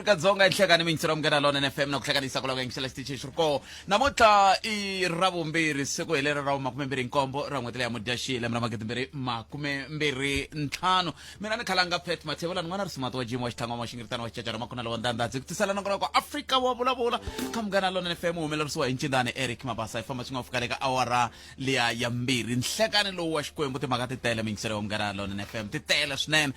Afrika-Dzonga enhlekani miyingiselo Munghana Lonene FM na ku hlanganisa kwalaho ka yingisela xitichi xi ri koho. Namuntlha i Ravumbirhi, siku hi leri ra vumakumembirhi nkombo ra n'hweti leya Mudyaxihi lembe ra magidimbirhi makumembirhi ntlhanu. Mina ni khalanga Pat Mathebula ni n'wana Risimati wa Jim wa Xitlhangwa wa Xingiritana wa Xicacana Makhuna lowa Ndanda. Ndzi ku tisela nongonoko Afrika wa vulavula ka Munghana Lonene FM wu humelerisiwa hi Ncindani Eric Mabasa hi famba swin'we fika le ka awara liya ya mbirhi. Nhlekani lowu wa Xikwembu timhaka ti tele miyingiselo ya Munghana Lonene FM ti tele swinene.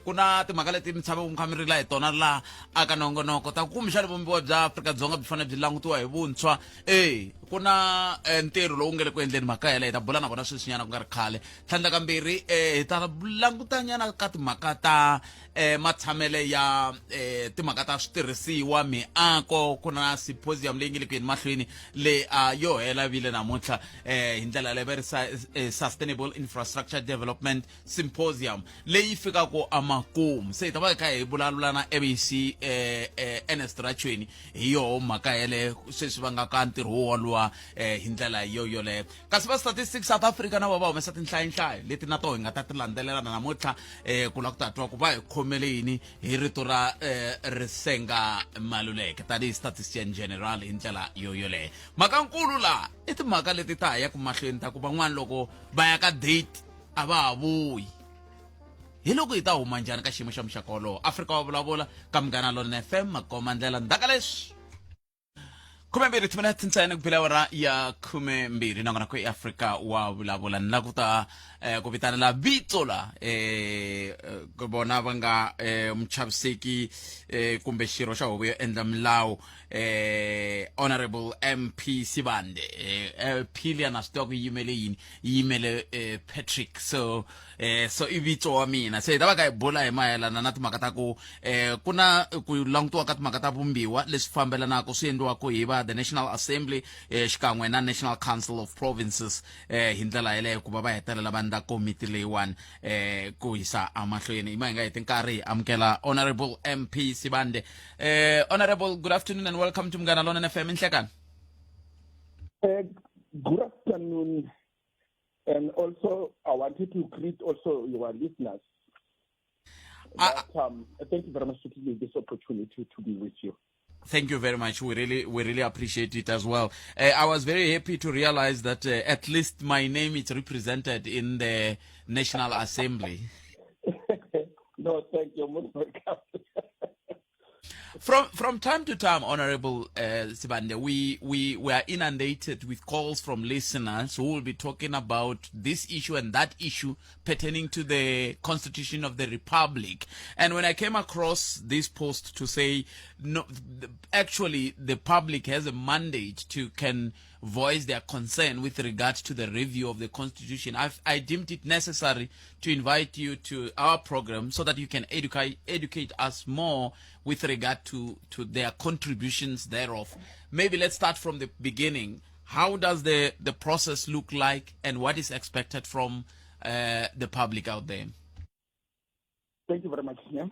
Ku na timhaka leti mi tshame mi kha mi rila hi tona laha aka nongonoko ta ku kumbexana vumbiwa bya Afrika-Dzonga byi fanele byi langutiwa hi vuntshwa. E ku na ntirho lowu nge le ku endleni mhaka yeleyo, hi ta bula na vona sweswinyana ku nga ri khale. Tlhandlakambirhi, hi ta langutanyana ka timhaka ta matshamele ya timhaka ta switirhisiwa, miako. Ku na symposium leyi nge le ku yeni mahlweni le a yo hela vile namuntlha hi ndlela yaleyo va ri Sustainable Infrastructure Development Symposium leyi fikaka emakumu. Se hi ta va hi kha hi vulavula na MEC Ernest Rachweni hi yoho mhaka yeleyo, sweswi va nga ka ntirho wo woluwa hi ndlela yo yoleyo. Kasi va Statistics South Africa na vona va humesa tinhlayinhlayo leti na toho hi nga ta ti landzelela na namuntlha ku lava ku ta twa ku va hi khomele yini hi rito ra Risenga Maluleke tanihi statistician general hi ndlela yo yoleyo. Mhakankulu laha i timhaka leti ta ha yaka mahlweni ta ku van'wana loko va ya ka date a va ha vuyi. Hi loko hi ta huma njhani ka xiyimo xa muxaka wolowo? Afrika wa vulavula ka Munghana Lonene FM, makoma ndlela ndzhaka leswi. 12 timinete ntsena ku bela awara ya 12, nakona ku eAfrika wa vulavula. Ni lava ku ta ku vitanela vito la ku vona va nga muchaviseki kumbe xirho xa huvo yo endla milawu Honorable MP Sibande. P liya na swi tiva ku yi yimele yini, yi yimele Patrick. So so i vito wa mina. Se hi ta va ka hi bula hi mayelana na timhaka ta ku ku na ku langutiwa ka timhaka ta vumbiwa leswi fambelanaka swi endliwaka hi va the National Assembly xikan'we na National Council of Provinces hi ndlela yeleyo ku va va hetelela va endla komiti leyiwani ku yisa emahlweni. Hi ma hi nga heti nkarhi hi amukela Honorable MP Sibande. Honorable, good afternoon and welcome to Munghana Lonene FM. Nhlekani. Good afternoon. And also, I wanted to greet also your listeners. Thank you very much for giving me this opportunity to be with you. Thank you very much. We really appreciate it as well. I was very happy to realize that at least my name is represented in the National Assembly. No, thank you. Most welcome. From time to time, Honorable Sibande, we are inundated with calls from listeners who will be talking about this issue and that issue pertaining to the Constitution of the Republic. And when I came across this post to say, no, actually the public has a mandate to can voice their concern with regard to the review of the Constitution, I deemed it necessary to invite you to our program so that you can educate us more with regard to their contributions thereof. Maybe let's start from the beginning. How does the process look like, and what is expected from the public out there? Thank you very much, Nya.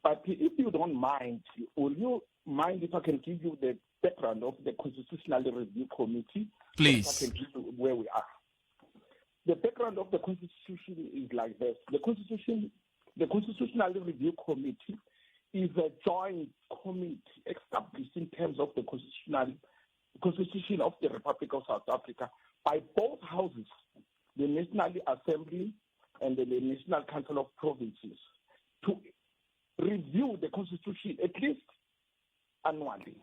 But if you don't mind, will you mind if I can give you the background of the Constitutional Review Committee? Please. So I can give you where we are. The background of the Constitution is like this. The Constitutional Review Committee is a joint committee established in terms of the Constitution of the Republic of South Africa by both houses, the National Assembly and the National Council of Provinces, to review the Constitution at least annually.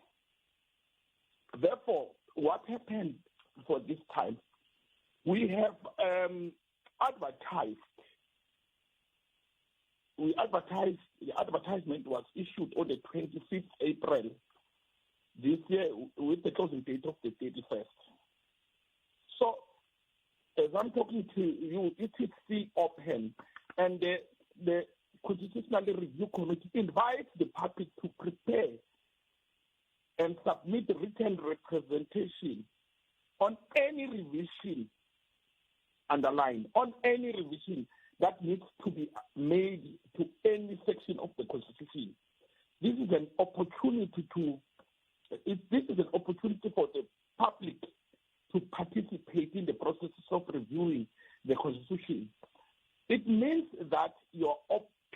Therefore, what happened for this time, we have advertised. We advertised, the advertisement was issued on the 25th April this year with the closing date of the 31st. So, as I'm talking to you, it is still open, and the Constitutional Review Committee invites the public to prepare and submit written representation on any revision, underline, on any revision that needs to be made to any section of the Constitution. This is an opportunity to, this is an opportunity for the public to participate in the process of reviewing the Constitution. It means that your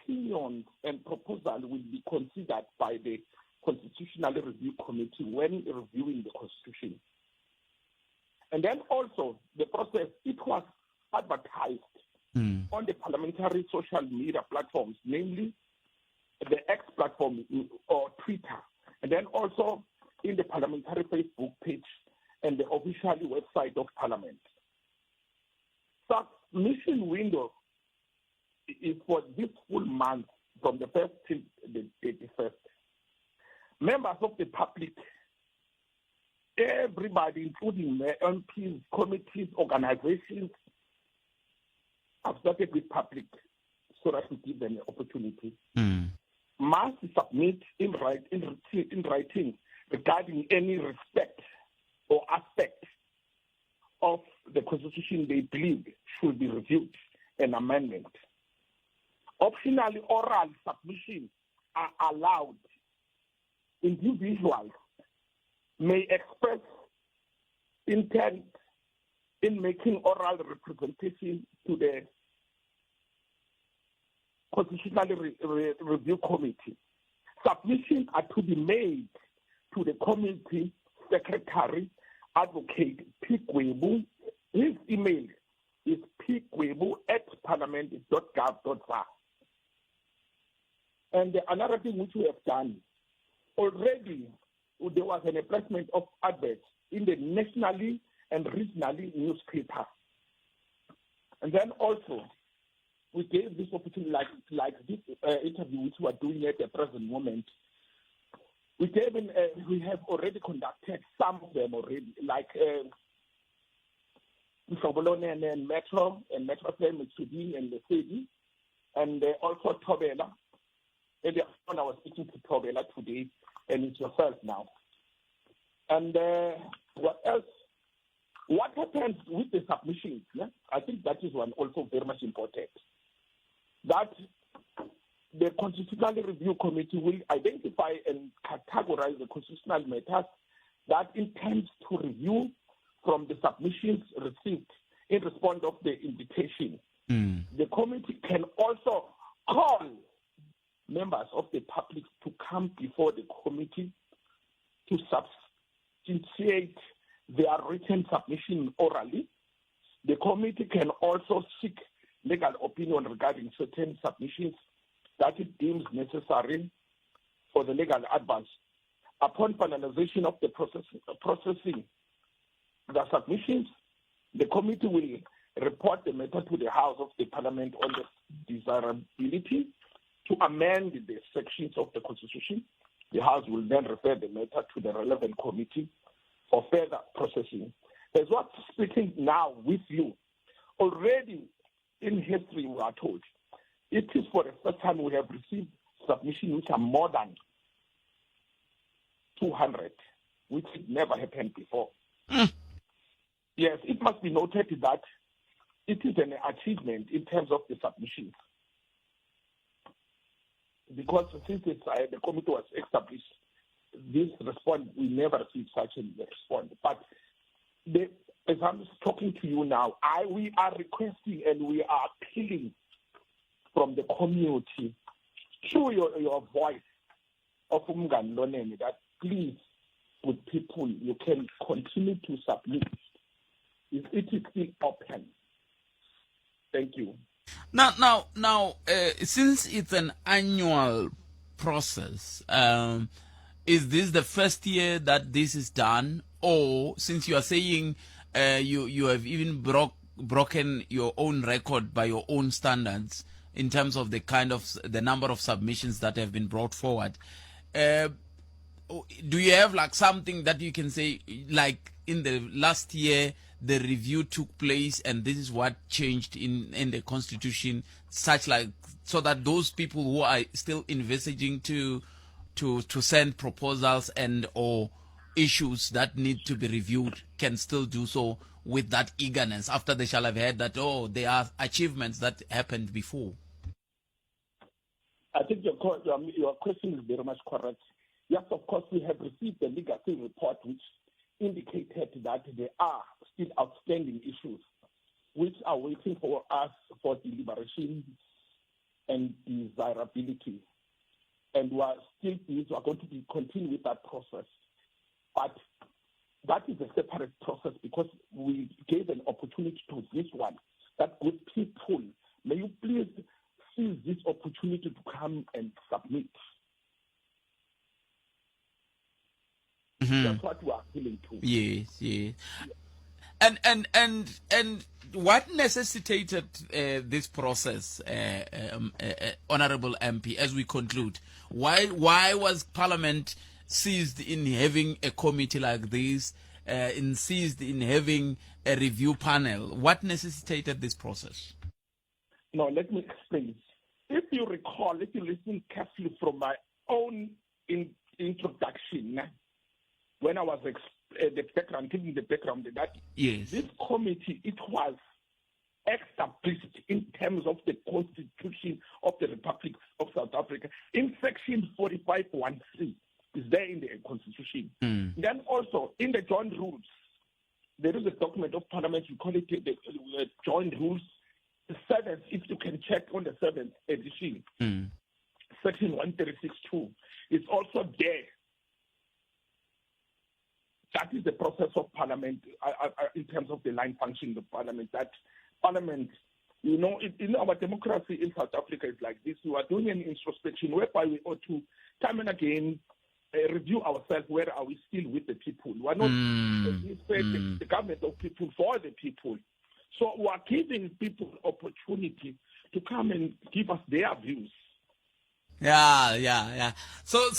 opinions and proposals will be considered by the Constitutional Review Committee when reviewing the Constitution. And then also the process, it was advertised on the parliamentary social media platforms, namely the X platform or Twitter, and then also in the parliamentary Facebook page and the official website of Parliament. Submission window is for this full month from the 1st till the 31st. Members of the public, everybody, including the MPs, committees, organizations, have started with public so that we give them the opportunity, must submit in writing regarding any respect or aspect of the Constitution they believe should be reviewed and amendment. Optionally, oral submissions are allowed. Individuals may express intent in making oral representation to the Constitutional Review Committee. Submissions are to be made to the committee secretary, Advocate P. Gwebu. His email is pgwebu@parliament.gov.za. And another thing which we have done, already there was an placement of adverts in the nationally and regionally newspaper. And then also, we gave this opportunity, like this interview which we are doing at the present moment. We gave in, we have already conducted some of them already, like Mhlobo and Metro, and Metro FM, Mtsudi and Lesedi, and also Thobela. Earlier on, I was speaking to Thobela today, and it's yourself now. And what else? What happens with the submissions? Yeah? I think that is one also very much important. That the Constitutional Review Committee will identify and categorize the constitutional matters that intends to review from the submissions received in response of the invitation. The committee can also call members of the public to come before the committee to substantiate their written submission orally. The committee can also seek legal opinion regarding certain submissions that it deems necessary for the legal advice. Upon finalization of the processing the submissions, the committee will report the matter to the House of the Parliament on the desirability to amend the sections of the Constitution. The House will then refer the matter to the relevant committee for further processing. As what speaking now with you, already in history we are told, it is for the first time we have received submissions which are more than 200, which never happened before. Yes, it must be noted that it is an achievement in terms of the submissions. Because since the committee was established, this response, we never received such a response. But as I'm talking to you now, we are requesting and we are appealing from the community through your voice of Umngani Lonene that please, with people, you can continue to submit. It is still open. Thank you. Now, since it's an annual process, is this the first year that this is done, or since you are saying you have even broken your own record by your own standards in terms of the kind of the number of submissions that have been brought forward, do you have like something that you can say, like in the last year the review took place and this is what changed in the Constitution, such like, so that those people who are still envisaging to send proposals and or issues that need to be reviewed can still do so with that eagerness after they shall have heard that, oh, there are achievements that happened before? I think your question is very much correct. Yes, of course, we have received the legacy report which indicated that there are still outstanding issues which are waiting for us for deliberation and desirability. And we are still busy, we are going to be continue with that process. But that is a separate process because we gave an opportunity to this one, that good people, may you please seize this opportunity to come and submit. That's what we are appealing to. Yes, yes. And what necessitated this process, Honorable MP, as we conclude? Why was Parliament seized in having a committee like this, in seized in having a review panel? What necessitated this process? No, let me explain. If you recall, if you listen carefully from my own introduction, when I was the background, giving the background that this committee, it was established in terms of the Constitution of the Republic of South Africa in section 45.1c is there in the Constitution. Then also in the Joint Rules, there is a document of Parliament, you call it the Joint Rules, the 7th, if you can check on the 7th edition, section 136.2 is also there. That is the process of Parliament in terms of the line function of Parliament. That Parliament, you know, in our democracy in South Africa is like this. We are doing an introspection whereby we ought to, time and again, review ourselves. Where are we still with the people? We are not, as we said, the government of people for the people. So we are giving people opportunity to come and give us their views. Yeah. So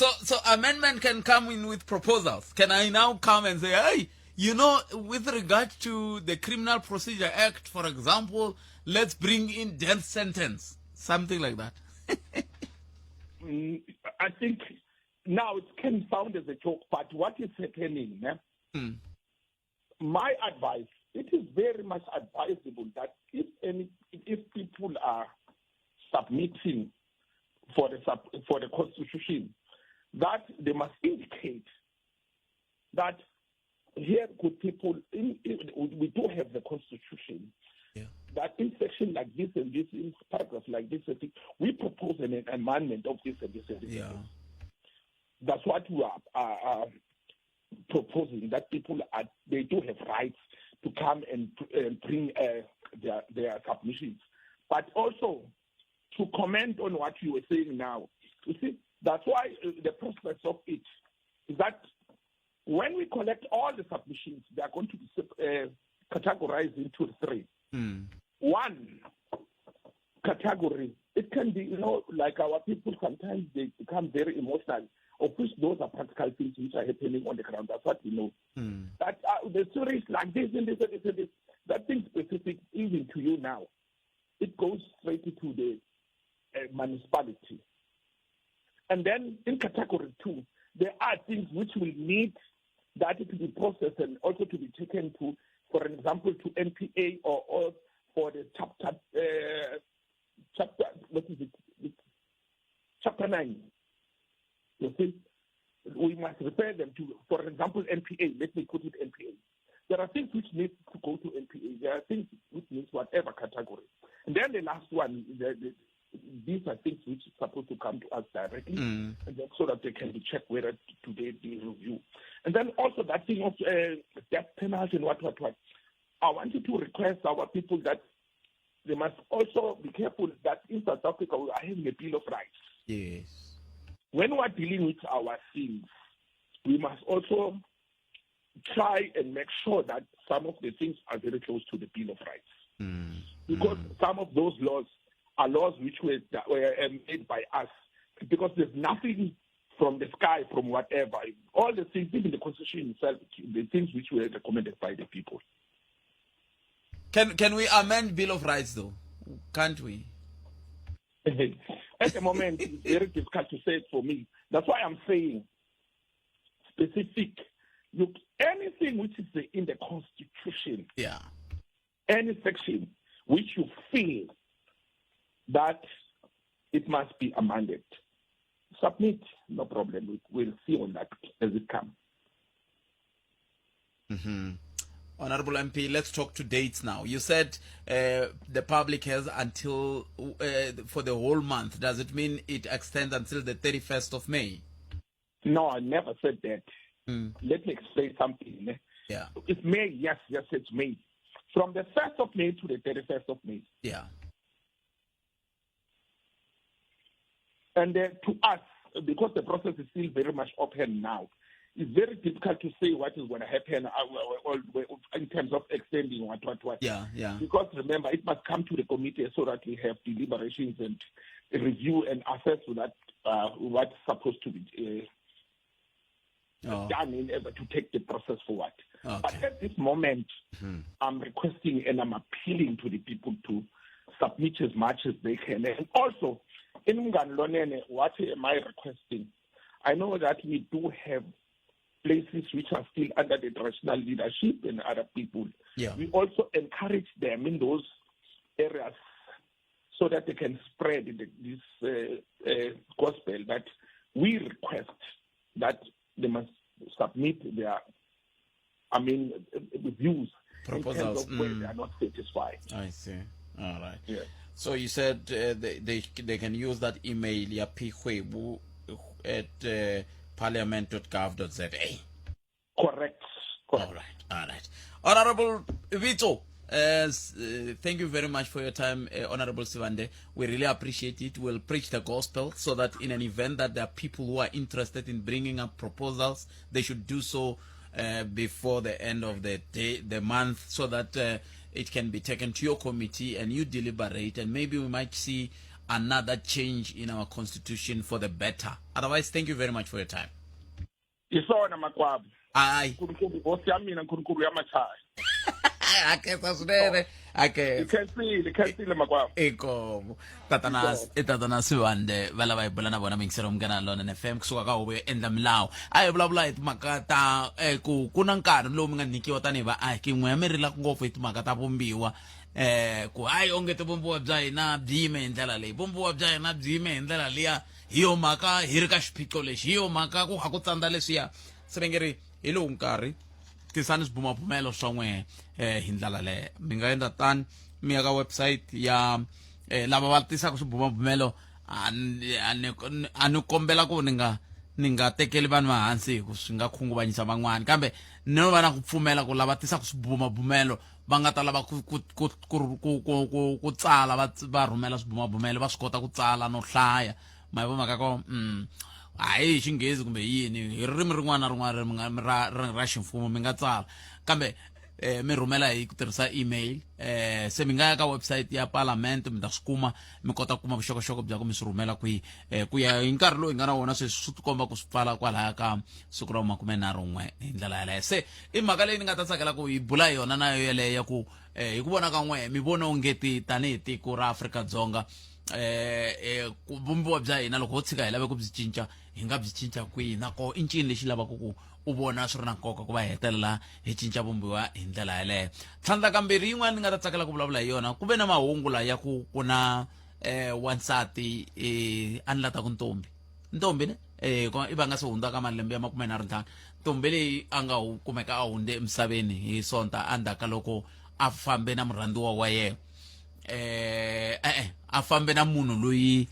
amendment can come in with proposals. Can I now come and say, hey, you know, with regard to the Criminal Procedure Act, for example, let's bring in death sentence, something like that. I think now it can sound as a joke, but what is happening? My advice, it is very much advisable that if people are submitting for the Constitution, that they must indicate that here good people, we do have the Constitution, that in section like this and this, in paragraph like this, we propose an amendment of this and this and this. Yeah. That's what we are proposing, that people they do have rights to come and bring their submissions. But also to comment on what you were saying now, you see, that's why the process of it is that when we collect all the submissions, they are going to be categorized into three. One category, it can be, you know, like our people sometimes they become very emotional, of which those are practical things which are happening on the ground. That's what we know. That the story is like this and this and this and this. That thing specific even to you now, it goes straight to the municipality. And then in category two, there are things which will need that to be processed and also to be taken to, for example, to NPA or for the chapter, what is it? It's chapter 9. You see, we must refer them to, for example, NPA. Let me put it NPA. There are things which need to go to NPA. There are things which need whatever category. And then the last one, these are things which are supposed to come to us directly, and then so that they can be checked whether today they review. And then also that thing of death penalty and what. I wanted to request our people that they must also be careful that in South Africa we are having a Bill of Rights. Yes. When we are dealing with our things, we must also try and make sure that some of the things are very close to the Bill of Rights. Because some of those laws are laws which were made by us, because there's nothing from the sky, from whatever. All the things, even the Constitution itself, the things which were recommended by the people. Can we amend Bill of Rights, though? Can't we? At the moment, it's very difficult to say it for me. That's why I'm saying specific. Look, anything which is in the Constitution, any section which you feel that it must be amended, submit, no problem. We'll see on that as it comes. Honorable MP, let's talk to dates now. You said the public has until for the whole month. Does it mean it extends until the 31st of May? No, I never said that. Let me explain something. Eh? Yeah. It's May, yes, yes, it's May. From the 1st of May to the 31st of May. Yeah. And to us, because the process is still very much open now, it's very difficult to say what is going to happen in terms of extending what, what, what. Yeah, yeah. Because remember, it must come to the committee so that we have deliberations and review and assess that what's supposed to be done in order to take the process forward. But at this moment, I'm requesting and I'm appealing to the people to submit as much as they can. And also, in Munghana Lonene, what am I requesting? I know that we do have places which are still under the traditional leadership and other people. We also encourage them in those areas so that they can spread this gospel that we request that they must submit their views in terms Proposals. of where they are not satisfied. I see. All right. Yeah. So you said they can use that email ya phikgwebo at parliament.gov.za. Correct. Correct. All right. All right. Honorable Vito, thank you very much for your time, Honorable Sibande. We really appreciate it. We'll preach the gospel so that in an event that there are people who are interested in bringing up proposals, they should do so before the end of the day, the month, so that it can be taken to your committee and you deliberate, and maybe we might see another change in our constitution for the better. Otherwise, thank you very much for your time. Isona makwabo. Aye. Nkulunkulu, Nkosi ya mina, Nkulunkulu ya machaya. Akesa swinene. Akesa. Ikhensile, ikhensile makwabo. Inkomo. Tatana, tatana Sibande, va lava hi bula na vona mingisero Munghana Lonene FM kusuka ka huvo yo endla milawu. A hi vulavula hi timhaka ta ku na nkarhi lowu mi nga nyikiwa tanihi vaaki, n'we mi rilaka ngopfu hi timhaka ta vumbiwa. Ku hayi onge ti vumbiwa bya hina byi yime hi ndlela leyi, vumbiwa bya hina byi yime hi ndlela liya, hi yo mhaka hi ri ka xiphiqo lexi, hi yo mhaka ku kha ku tsandza leswiya. Se va nge ri hi lowu nkarhi tisani swibumabumelo swa n'we hi ndlela leyo. Mi nga endla tani, mi ya ka website ya lava va tisaka swibumabumelo, a ni kombela ku ni nga tekeli vanhu va hansi hi ku swi nga khunguvanyisa van'wani, kambe ni no va na ku pfumela ku lava tisaka swibumabumelo va nga ta lava ku tsala, va rhumela swibumabumelo, va swi kota ku tsala no hlaya. Ma yi vo mhaka ko, hayi hi xinghezi kumbe yini, hi ririmi rin'wana na rin'wana ra ximfumo mi nga tsala, kambe mi rhumela hi ku tirhisa email, se mi nga ya ka website ya Parliament mi ta swi kuma, mi kota ku kuma vuxokoxoko bya ku mi swi rhumela kwihi, ku ya hi nkarhi lowu hi nga na wona sweswi swi tikomba ku swi pfala kwalaya ka siku ra 31 hi ndlela yaleyo. Se i mhaka leyi ni nga ta tsakela ku hi bula hi yona na yo yeleyo ya ku hi ku vona ka n'we mi vona onge ti tanihi tiko ra Afrika-Dzonga ku vumbiwa bya hina loko ho tshika hi lave ku byi cinca, hi nga byi cinca kwihi, na koho i ncini lexi lavaka ku u vona swi ri na nkoka ku va hi hetelela hi cinca vumbiwa hi ndlela yaleyo. Tlhandlakambirhi yin'wana ni nga ta tsakela ku vulavula hi yona, ku ve na mahungu laha ya ku ku na wansati a ni lata ku ntombi, ntombi ne? I va nga se hundza ka malembe ya makume nharhu ntlhanu, ntombi leyi a nga kumeka a hundze emisaveni hi Sonta endzhaku ka loko a fambe na murhandziwa wa yena. A fambe na munhu loyi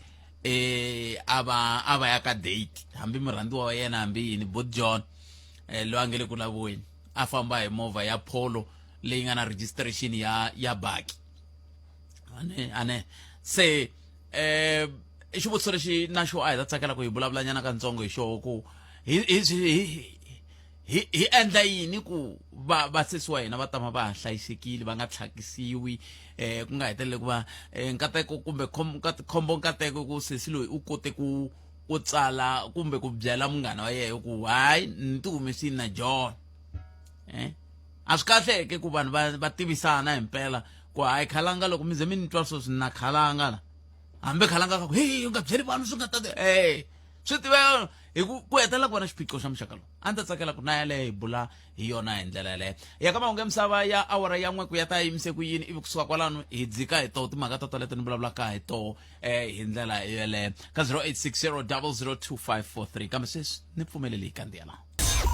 a va ya ka date, hambi murhandziwa wa yena hambi yini, Bot John loyi a nge le ku laviweni, a famba hi movha ya Polo leyi nga na registration ya baki. Ane, ane. Se i xivutiso lexi na xo a hi ta tsakela ku hi vulavula nyana katsongo hi xona, ku hi endla yini ku vasesi wa hina va tama va ha hlayisekile, va nga tlhakisiwi, ku nga heteleli ku va nkateko kumbe khombo nkateko ku sesi loyi u kote ku tsala kumbe ku byela munghana wa yena ku hayi ni ti humesile na John. A swi kahle ke ku vanhu va tivisana himpela ku hayi khalanga loko mi ze mi ni twa sweswi na khalanga la, hambi khalanga ka ku hey u nga byeli vanhu swi nga ta hey swi tiveka hi ku hetelela ku va na xiphiqo xa muxaka lowu. A ndzi ta tsakela ku na yaleyo hi bula hi yona hi ndlela yaleyo. Ya ka mahungu ya misava ya awara ya 1 ku ya ta yimise ku yini, ivi kusuka kwalano hi dzika hi toho timhaka to toleto ni vulavulaka hi toho hi ndlela yeleyo ka zero eight six zero double zero two five four three. Kambe sweswi ni pfumeleli hi kandziya laha.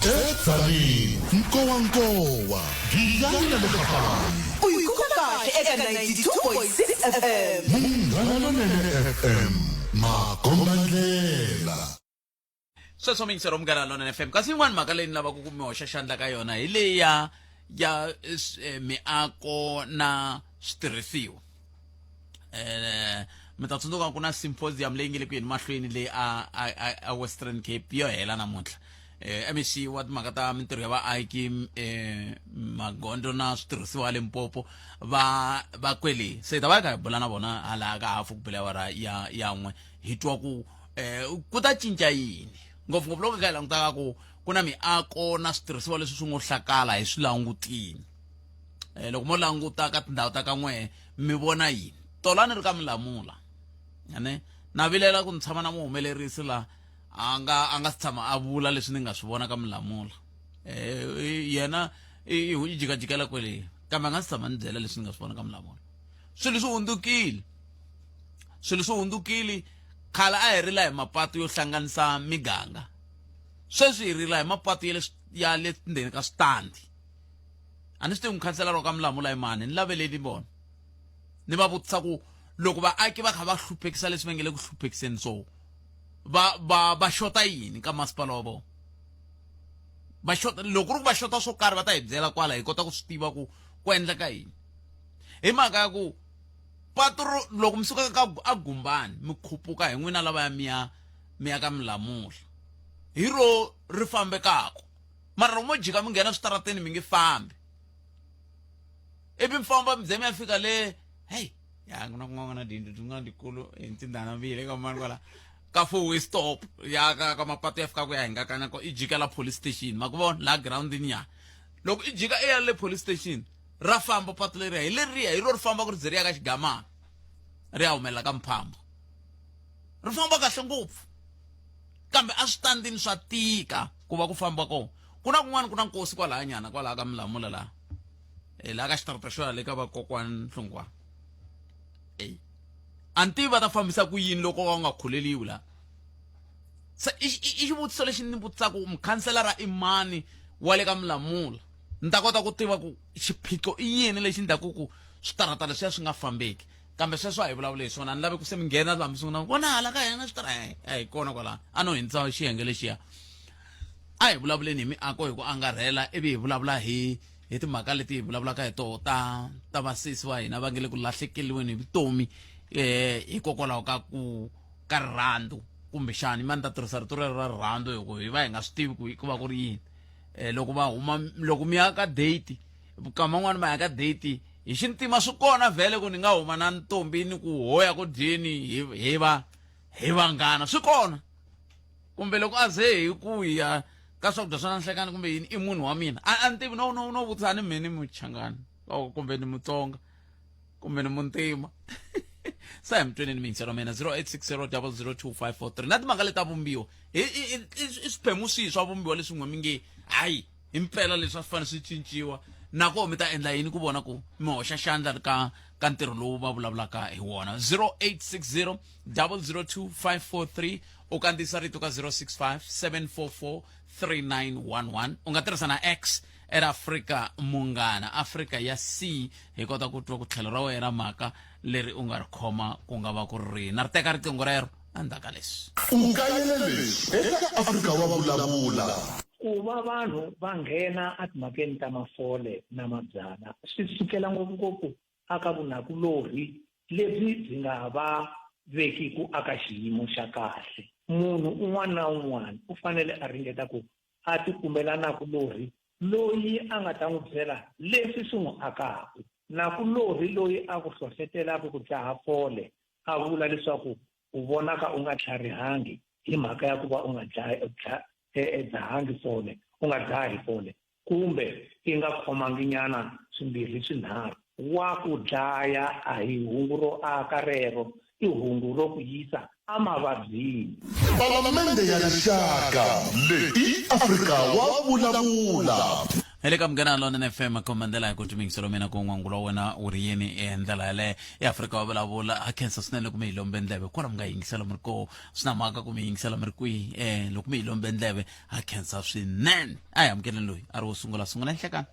Edzanini, Nkowankowa, Giyani na le Kapani. U yi kuma kahle eka 92.6 FM. Munghana Lonene FM, makombandlela. Sweswo mingisero Munghana Lonene FM. Kasi yin'wana mhaka leyi ni lavaka ku mi hoxa xandla ka yona hi leyi ya ya miako na switirhisiwa. Mi ta tsundzuka ku na symposium leyi nge le ku yeni mahlweni leyi a a a Western Cape yo hela namuntlha. MEC wa timhaka ta mintirho ya vaaki, magondzo na switirhisiwa Limpopo va va kwele, se hi ta va hi kha hi bula na vona hala ka hafu ku bela awara ya ya n'we, hi twa ku ku ta cinca yini, ngopfungopfu loko hi kha hi langutaka ku ku na miako na switirhisiwa leswi swi ngo hlakala hi swi langutini. Loko mo languta ka tindhawu ta ka n'wehe mi vona yini? Tolani ri ka Milamula ane na vilela ku ni tshama na muhumelerisi la a nga a nga si tshama a vula leswi ni nga swi vona ka Milamula. Yena i jikajikela kwele, kambe a nga si tshama ni byela leswi ni nga swi vona ka Milamula. Swilo swi hundzukile, swilo swi hundzukile. Khale a hi rila hi mapatu yo hlanganisa miganga, sweswi hi rila hi mapatu ya le ya le ndzeni ka switandi. A ni swi tivi mukhanselara wa ka Milamula i mani, ni laveleni vona ni va vutisa ku loko vaaki va kha va hluphekisa leswi va nge le ku hluphekiseni, so va va va xota yini ka masipala wa vona? Va xota, loko ku ri ku va xota swo karhi va ta hi byela kwala, hi kota ku swi tiva ku ku endleka yini. Hi mhaka ya ku patu ro loko mi suka ka a Gumbani mi khupuka hi n'wina lavaya mi ya mi ya ka Milamula, hi ro ri fambekaka, mara loko mo jika mi nghena switarateni mi nge fambi, ivi mi famba mi ze mi ya fika le hey ya ku na kun'wana na tiyindlu tin'wana tikulu hi ntindana mbili ka mani kwala ka four way stop ya ka ka mapatu ya fika ku ya hingakanya ko i jika la police station, ma ku vona laha groundini ya loko i jika i ya le police station ra famba patu leriya, hi leriya hi ro ri famba ku ri ze ri ya ka Xigamana ri ya humelela ka Mphambo, ri famba kahle ngopfu, kambe a switandini swa tika ku va ku famba kona. Ku na kun'wana ku na nkosi kwalaya nyana kwalaya ka Milamula laha, laha ka xitarata xo ya le ka vakokwani Nhlungwana. Eyi a ni tivi va ta fambisa ku yini loko va nga khuleliwi laha. Se i xivutiso lexi ni vutisaka mukhanselara i mani wa le ka Milamula, ni ta kota ku tiva ku xiphiqo i yini lexi endlaku ku switarata leswiya swi nga fambeki. Kambe sweswo a hi vulavuli hi swona, a ni lavi ku se mi nghena laha mi sungula vona hala ka hina switarata a hi kona kwalaha, a no hindza xiyenge lexiya. A hi vulavuleni hi miako hi ku angarhela, ivi hi vulavula hi hi timhaka leti hi vulavulaka hi toho ta ta vasesi va hina va nge le ku lahlekeriweni hi vutomi hikokwalaho ka ku ka rirhandzu, kumbexani ma ni ta tirhisa rito rero ra rirhandzu hi ku hi va hi nga swi tivi ku ku va ku ri yini. Loko va huma, loko mi ya ka date, kama n'wana ma ya ka date hi xintima swi kona vhele ku ni nga huma na ntombi ni ku hoya ku dyeni hi va hi vanghana, swi kona. Kumbe loko a ze hi ku ya ka swakudya swa nanhlekani kumbe yini, i munhu wa mina, a ni tivi, no no no vutisa, ni mhe ni Muchangani kumbe ni Mutsonga kumbe ni Muntima. Se hi mi tweneni miyingiselo mina 0860 002543 na timhaka leti ta vumbiwa i swiphemu swihi swa vumbiwa leswi n'we mi nge hayi himpela leswi a swi fanele swi cinciwa, nakoho mi ta endla yini ku vona ku mi hoxa xandla ka ka ntirho lowu va vulavulaka hi wona? 0860 002543, u kandziyisa rito ka 065 744 3911. U nga tirhisa na X era Afrika Munghana, Afrika ya C, hi kota ku twa ku tlhelo ra wena mhaka leri u nga ri khoma ku nga va ku ri na ri teka riqingho rero endzhaku ka leswi. U kayele leswi eka Afrika wa Vulavula. Ku va vanhu va nghena etimhakeni ta mafole na mabyalwa swi sukela ngopfungopfu aka vunakulorhi lebyi byi nga va vekiku aka xiyimo xa kahle. Munhu un'wana na un'wana u fanele a ringeta ku a tikumela nakulorhi loyi a nga ta n'wi byela leswi swi n'wi akaka. Nakulorhi loyi a ku hlohletelaka ku dzaha fole a vula leswaku u vonaka u nga tlharihangi hi mhaka ya ku va u nga dzahangi fole, u nga dzahi fole, kumbe i nga khomanginyana swimbirhi swinharhu, wa ku dlaya. A hi hungu ro aka rero, i hungu ro ku yisa emavabyini. Palamende ya Rixaka, leyi i Afrika wa Vulavula. Hi le ka Munghana Lonene FM komba ndlela hi ku timingiselo mina ku n'wangulo wa wena wu ri yini hi ndlela yaleyo eAfrika wa vulavula. Ha khensa swinene loko mi hi lombe ndleve kwala mi nga yingisela mi ri koho, swi na mhaka ku mi yingisela mi ri kwihi loko mi hi lombe ndleve ha khensa swinene. A hi amukeleni loyi a ri wo sungula sungula nhlekani.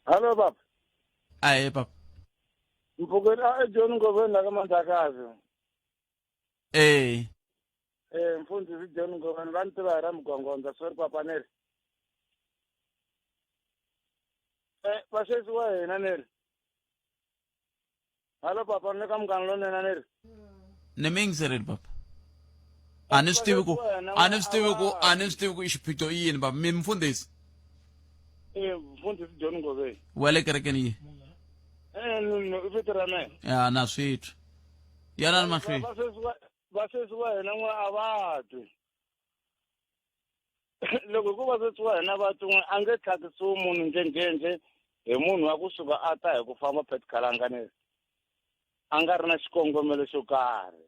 Hallo baba. Ahe papa. Mpfukeni a eJohn Ngoveni la ka Mandlakazi. Eh. Eh mfundhisi John Ngoveni va ni tiva hi ra Mugongondza sorry papa ni ri. Eh vasesi wa hina ni ri. Hallo papa ni ka Munghana Lonene ni ri. Ni mi yingiserile papa. A ni swi tivi ku a ni swi tivi ku a ni swi tivi ku i xiphiqo i yini papa mi mfundhisi. Eh mfundhisi John Ngoveni. Wa le kerekeni yi. Eh no i vito ra mina. Ya na swi twa. Yanani mahlweni. Vasesi wa hina n'we a va twi. Loko hi ku vasesi wa hina va twi n'we a nge tlhakisiwi munhu njhenjhenjhe hi munhu wa kusuka a ta hi ku famba Pat Khalanganisi a nga ri na xikongomelo xo karhi.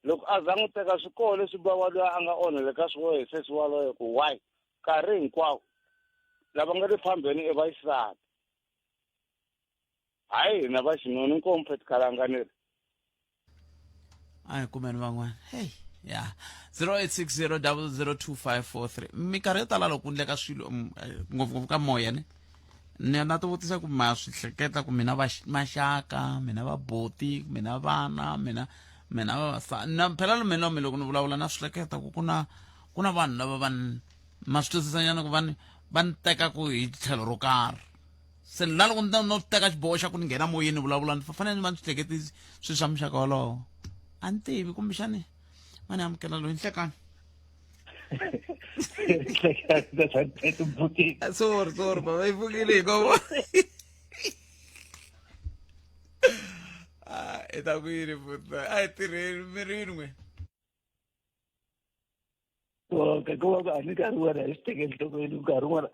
Loko a za n'wi teka swi koho leswi bava luya a nga onheleka swi hi sesi waloye ku why nkarhi hinkwawo lava nga le phambeni i vaxisati. Hayi hina va xinuna inkomu Pat Khalanga ni ri. A hi kumeni van'wana. Hey ya 0860002543 minkarhi yo tala loko ku endleka swilo ngopfungopfu ka moya ne ni na ti vutisa ku ma swi hleketa ku mina maxaka mina vaboti mina vana mina mina vavasati na phela mina mi loko ni vulavula na swi hleketa ku ku na ku na vanhu lava va ma swi twisisanyana ku va ni va ni teka ku hi tlhelo ro karhi. Se na loko ni no teka xiboho xa ku ni nghena moyeni ni vulavula ni fanele ni va ni swi hleketi swilo swa muxaka wolowo. A ni tivi kumbexani va ni amukela loyi nhlekani. Sorry, sorry baba, yi pfukile hi kovo. Ah, i ta ku yini futhi? A hi tirheni mirini n'we. Okay, ku va ku a ni nkarhi wun'wana hi swi teke enhlokweni nkarhi wun'wana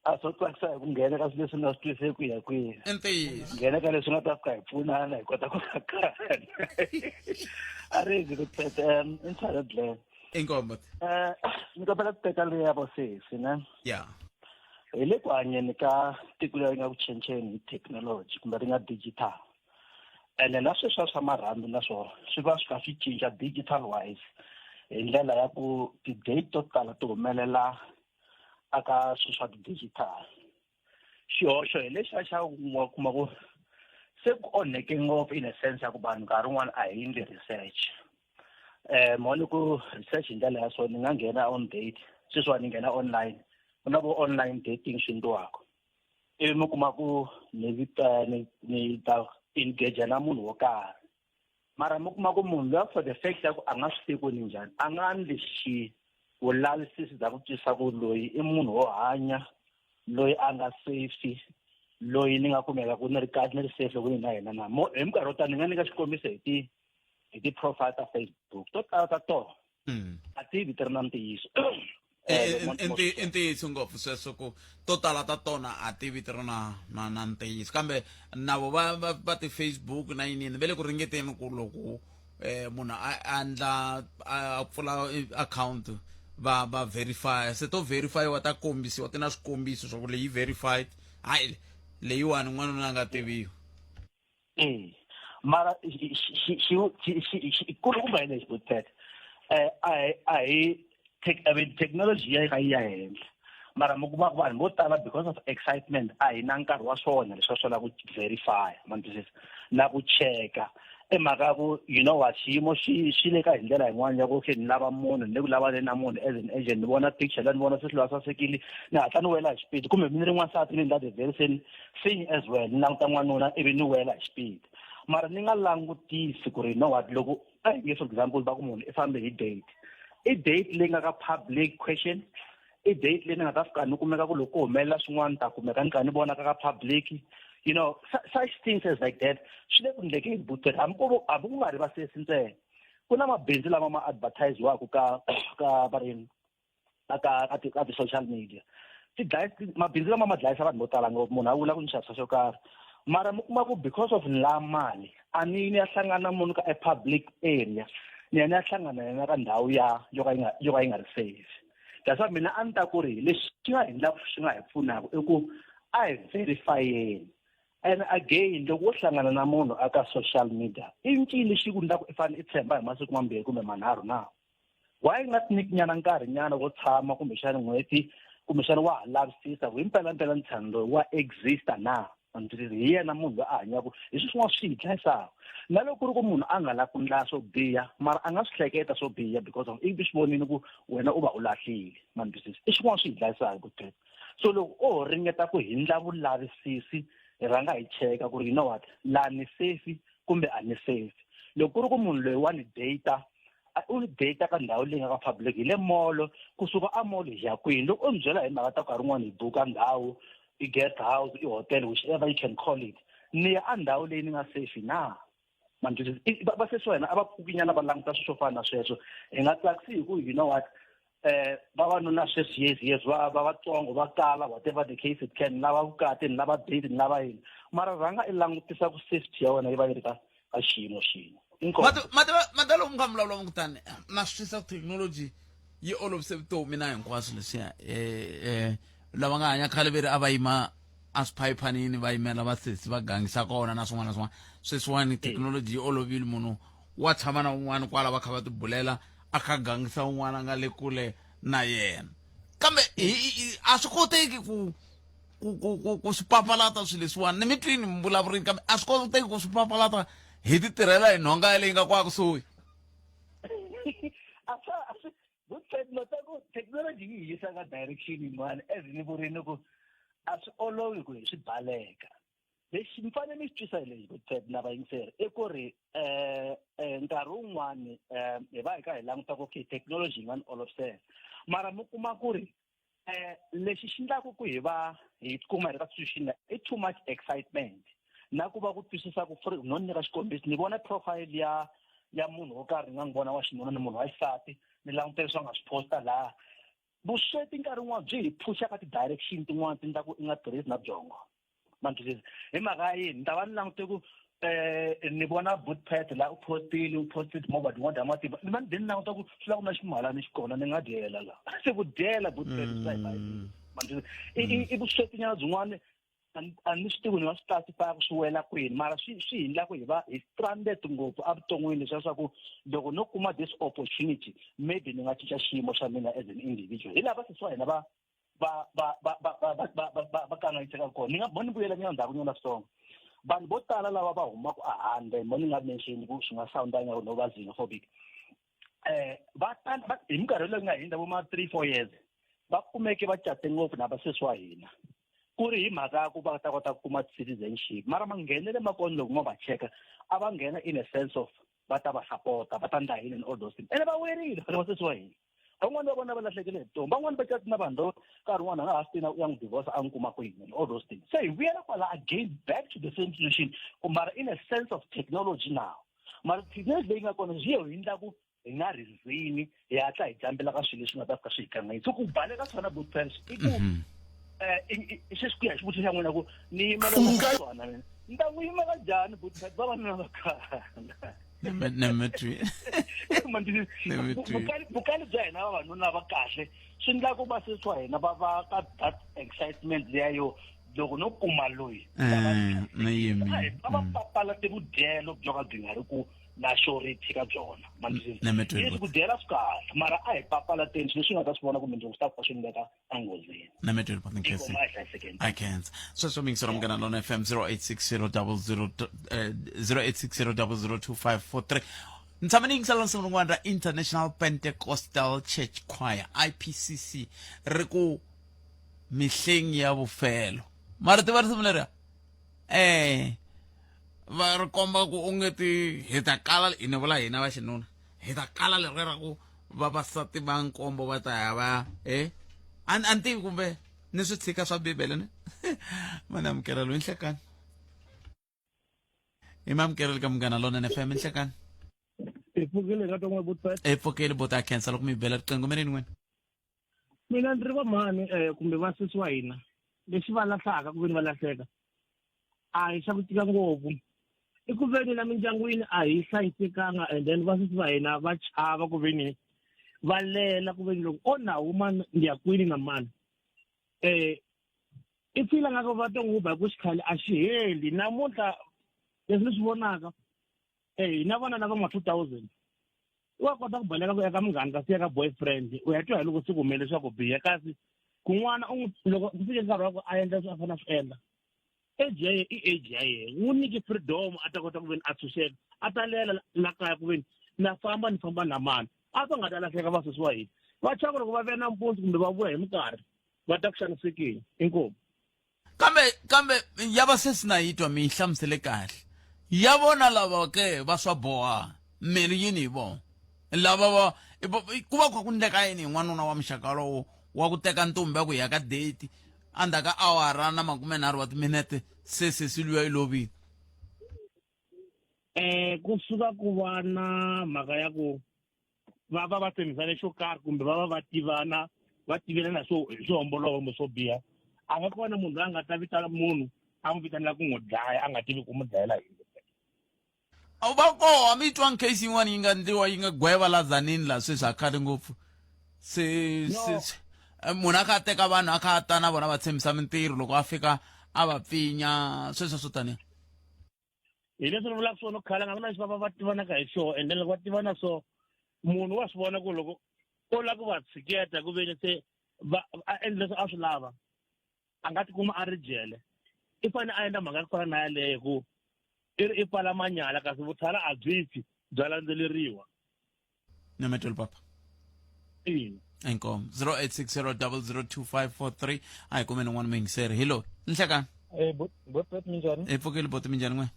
a swo tsakisa hi ku nghena ka swilo leswi nga swi twiseki ku ya kwihi. I ntiyiso. Nghena ka leswi nga ta fika hi pfunana hi kota ku akana. A ri hi ku tete internet dlele. Inkomo. Ni kombela ku teka leya vosesi ne. Ya. Hi le ku hanyeni ka tiko leri nga ku cinceni hi thekinoloji kumbe ri nga digital. Ene na sweswiya swa marhambu na swona swi va swi kha swi cinca digital wise hi ndlela ya ku ti-date to tala ti humelela aka swilo swa ti-digital. Xihoxo hi lexiya xa ku wa kuma ku se ku onheke ngopfu in a sense ya ku vanhu nkarhi wun'wani a hi endli research. Mo ni ku research hi ndlela ya so ni nga nghena on date sweswiwani ni nghena online ku na vo online dating swi endliwaka. Ivi mi kuma ku ni vita ni ni ta engage na munhu wo karhi mara mi kuma ku munhu luya for the fact ya ku a nga swi tivi ku ni njhani a nga ndli xi vulavisisi bya ku twisisa ku loyi i munhu wo hanya loyi a nga safe loyi ni nga kumeka ku ni ri kahle ni ri safe loko ni na yena na mo hi minkarhi yo tala ni nga nyika xikombiso hi ti hi ti-profile ta Facebook to tala ta tona a ti vi ti ri na ntiyiso. I ntiyiso ngopfu sweswo ku to tala ta tona a ti vi ti ri na na na ntiyiso kambe na vo va va va ti-Facebook na yiniyini va le ku ringeteni ku loko munhu a endla a pfula account va va verify se to verifyiwa ta kombisiwa ti na swikombiso swa ku leyi verified hayi leyiwani n'wanuna a nga tiviwi. Eh mara kulukumba hi lexi butete a a hi I mean technology ya ka yi ya henhla mara mi kuma ku vanhu vo tala because of excitement a hi na nkarhi wa swona leswi swa ku verify ma ni twisisa na ku cheka i mhaka ya ku you know what xiyimo xi xi le ka hi ndlela yin'wana ya ku okay ni lava munhu ni le ku lavaneni na munhu as an agent ni vona picture la ni vona se swilo sasekile ni hatla ni wela hi xipidi kumbe mi ni ri n'wansati ni endla the very same thing as well ni languta n'wanuna ivi ni wela hi xipidi mara ni nga langutisi ku ri you know what loko a hi nge for example va ku munhu i fambe hi date i date leyi nga ka public question i date leyi ni nga ta fika ni kumeka ku loko ku humelela swin'wana ni ta kumeka ni kha ni vonaka ka public you know such things as like that swi le ku ndlekeni buteri hambi ku hambi ku nga ri vasesi ntsena ku na mabindzu lama ma advertise-waku ka ka va ri ka ka ka ka ti-social media ti dlaya mabindzu lama ma dlayisa vanhu vo tala ngopfu munhu a vula ku ni xavisa xo karhi mara mi kuma ku because of ni lava mali a ni ni ya hlangana na munhu ka a public area ni ya ni ya hlangana na yena ka ndhawu ya yo ka yi nga yo ka yi nga ri safe. That's why mina a ni ta ku ri lexi xi nga endlaka swi nga hi pfunaka i ku a hi verifyeni. And again loko wo hlangana na munhu aka social media i ncini lexi ku endlaku i fanele i tshemba hi masiku mambirhi kumbe manharhu na? Why nga ti nyana nkarhi nyana wo tshama kumbexana n'hweti kumbexana wa ha lavisisa ku himpelampela ntshani loyi wa exista na? Hi yena munhu loyi a hanyaka hi swi swin'wana swi hi dlayisaka. Na loko ku ri ku munhu a nga lavi ku ndla swo biha mara a nga swi hleketa swo biha because of i swi vonile ku wena u va u lahlile, ma ni twisisa? I swin'wana swi hi dlayisaka ku so loko o ringeta ku hindla vulavisisi hi rhanga hi cheka ku ri you know what, laha ni safe kumbe a ni safe. Loko ku ri ku munhu loyi wa ni data, u ni data ka ndhawu leyi nga ka public, hi le mall, kusuka a mall hi ya kwini? Loko u ni byela hi mhaka ta nkarhi wun'wani hi buka ndhawu, i guest house, i hotel, whichever you can call it, ni ya a ndhawu leyi ni nga safe na? Va sesi wa hina a va pfukinyana va languta swilo swo fana na sweswo. Hi nga tsakisi hi ku you know what, vavanuna sweswi yes yes va va vatsongo va kala, whatever the case it can, lava vukati ni lava date ni lava yini, mara rhanga i langutisa ku safety ya wena yi va yi ri ka ka xiyimo xin'we. Mata loko mi kha mi vulavula mi kutani na swi twisisa ku thekinoloji yi olovise vutomi na hinkwaswo leswiya. Lava nga hanya khale veri a va yima a swiphayiphanini va yimela vasesi va gangisa kona na swin'wana na swin'wana. Sweswiwani thekinoloji yi olovile, munhu wa tshama na un'wana kwala va kha va tibulela, a kha gangisa un'wana a nga le kule na yena, kambe a swi koteki ku ku ku ku ku swi papalata swilo leswiwani. Ni mi twini mi vulavurini, kambe a swi koteki ku swi papalata hi ti tirhela hi nhonga leyi nga kwa kusuhi. A swa a swi ku thekinoloji yi hi yisa ka direction yin'wana, as ni vurini ku a swi olovi ku hi swi baleka. Lexi mi fanele mi xi twisa hi lexi ku na vayingiseri i ku ri nkarhi wun'wani hi va hi kha hi languta ku okay, thekinoloji yi nga ni olovisela, mara mi kuma ku ri lexi xi endlaku ku hi va hi tikuma hi ri ka situation i too much excitement na ku va ku twisisa ku for no nyika xikombiso, ni vona profile ya munhu wo karhi, ni nga n'wi vona wa xinuna ni munhu wa xisati, ni langute leswi va nga swi posta laha. Vusweti nkarhi wun'wana byi hi phusha ka ti-direction tin'wana ti endla ku i nga tirhisi na byongo, ma ni twisisa? Hi mhaka ya yini? Ni ta va ni langute ku ni vona bootpad la u postile, u postile timovha tin'wana ta matimba, ni va ni ni languta ku swi lava ku na ximalani xi kona, ni nga dyela la, se ku dyela bootpad swi ta hi bayizisa, ma ni twisisa? I vuswetinyana byin'wana, a ni swi tivi ni nga swi classify ku swi wela kwini, mara swi swi hi endla ku hi va hi stranded ngopfu evuton'wini, leswiya swa ku loko no kuma this opportunity maybe ni nga cinca xiyimo xa mina as an individual. Hi laha vasesi wa hina va va va va va va va va va va kanganyiseka kona. Ni nga mo ni vuyela nyana ndzhaku nyana switsongo, vanhu vo tala lava va humaka ehandle, mo ni nga mention ku swi nga sound ingaku no va xenophobic, va tala hi minkarhi leyi nga hundza vo ma 3 4 years va kumeke va cate ngopfu na vasesi wa hina, ku ri hi mhaka ya ku va ta kota ku kuma citizenship, mara manghenele ma kona loko mo va cheka a va nghena in a sense of va ta va sapota, va ta ndla yini and all those things, ene va werile vasesi wa hina. Van'wani va vona va lahlekele hi vutomi, van'wani va cati na vanhu lava nkarhi wun'wana a nga ha swi tivi na u ya n'wi divorce a n'wi kuma kwini and all those things. Se hi vuyela kwala again, back to the same situation, mara in a sense of technology now. Mara technology leyi nga kona swi ye hi endla ku hi nga rizini, hi hatla hi jambela ka swilo leswi nga ta fika swi hi kanganyisa. So ku baleka swona bootpants i ku sweswi ku ya hi xivutiso xa n'wina ku ni yimela swona, mina ni ta n'wi yimela njhani bootpants vavanuna va khale? Vukali bya hina vavanuna va kahle swi endla ku vasesi wa hina va va ka that excitement liya yo loko no kuma loyi va va papalate vudyelo byo ka byi nga ri ku na surety ka byona. Leswi ku dyela swi kahle, mara a hi papalateni swilo leswi nga ta swi vona kumbe ndzi swi ta fika swi ni veka enghozini. Nametweni pathinkhensi i khensa sweswo mingisero Munghana Lona FM, 0860 00 0860 002543. Ni tshama ni yingisela nsimu rin'wana ra International Pentecostal Church Choir, IPCC, ri ku mihleng ya vufelo. Mara tiva risimu leriya va ri komba ku onge ti hi ta kala, hi ni vula hina va xinuna, hi ta kala leriya ra ku vavasati va nkombo va ta ya va a ni tivi kumbe ni swi tshika swa bibele ni ma ni amukela loyi. Nhlekani i ma amukeleli ka Munghana Lonene FM. Nhlekani. Hi pfukile ka ton'we butpet. Hi pfukile bota, khensa loko mi bela riqingho mi ri n'wini. Mina ndzi ri va mhani kumbe vasesi wa hina lexi va lahlaka ku veni va lahleka a hi xa ku tika ngopfu i ku veni la mindyangwini a hi hlayisekanga, and then vasesi va hina va chava ku veni Va lela ku veni loko o na huma ni ya kwini na mani um i fila nga ku va to n'wi ba hi ku xikhale a xi heli namuntlha leswi ni swi vonaka eh hina vana lava nga 2000 wa kota ku baleka ku ya ka munghana kasi ya ka boyfriend u ya twa hi loko se ku humelele swa ku biha kasi kun'wana u loko ku fike nkarhi wa ku a endla leswi a fanele a swi endla age ya yena i age ya yena n'wi nyike freedom a ta kota ku veni a tshunxeka a ta lela la kaya ku veni na famba ni famba na mani a va nga ta lahleka vasesi wa hina va chava loko va vuya nampundzu kumbe va vuya hi minkarhi va ta ku xanisekeni inkomu kambe kambe ya va sesi na yi twa mi yi hlamusele kahle ya vona lava ke va swa boha mi ri yini hi vona lava va ku va kha ku ndleka yini hi n'wanuna wa muxaka lowo wa ku teka ntombi ya ku ya ka date endzhaku ka awara na makumenharhu wa timinete se sesi luya yi lovile eh kusuka ku va na mhaka ya ku va va va tshembisane xo karhi kumbe va va va tivana va tivelana swo swo homboloka kumbe swo biha a nga kona munhu loyi a nga ta vitana munhu a n'wi vitanela ku n'wi dlaya a nga tivi ku n'wi dlayela yini a va koho a mi yi twangi case yin'wana yi nga ndliwa yi nga gweva la zanini la sweswi a khale ngopfu se se se- eh, munhu a kha a teka vanhu a kha a ta na vona va tshembisa mintirho loko a fika a va pfinya sweswo swo taniya hi leswi ni vulaka swona khale nga ku na lexi va va va tivanaka hi xona and then loko va tivana so munhu wa swi vona ku loko o lava ku va tshiketa ku veni se va a endla leswi a swi lava a nga tikuma a ri jele i fanele a endla mhaka ya ku fana na yaleyo ku i ri i pfala manyala kasi vuthala a byi fi bya landzeleriwa nametelo papa ina inkomo 0860002543 a hi kumeni un'wana muyingiseri hi loyi nhlekani Eh, bot minjhani? hi pfukile boti minjhani n'we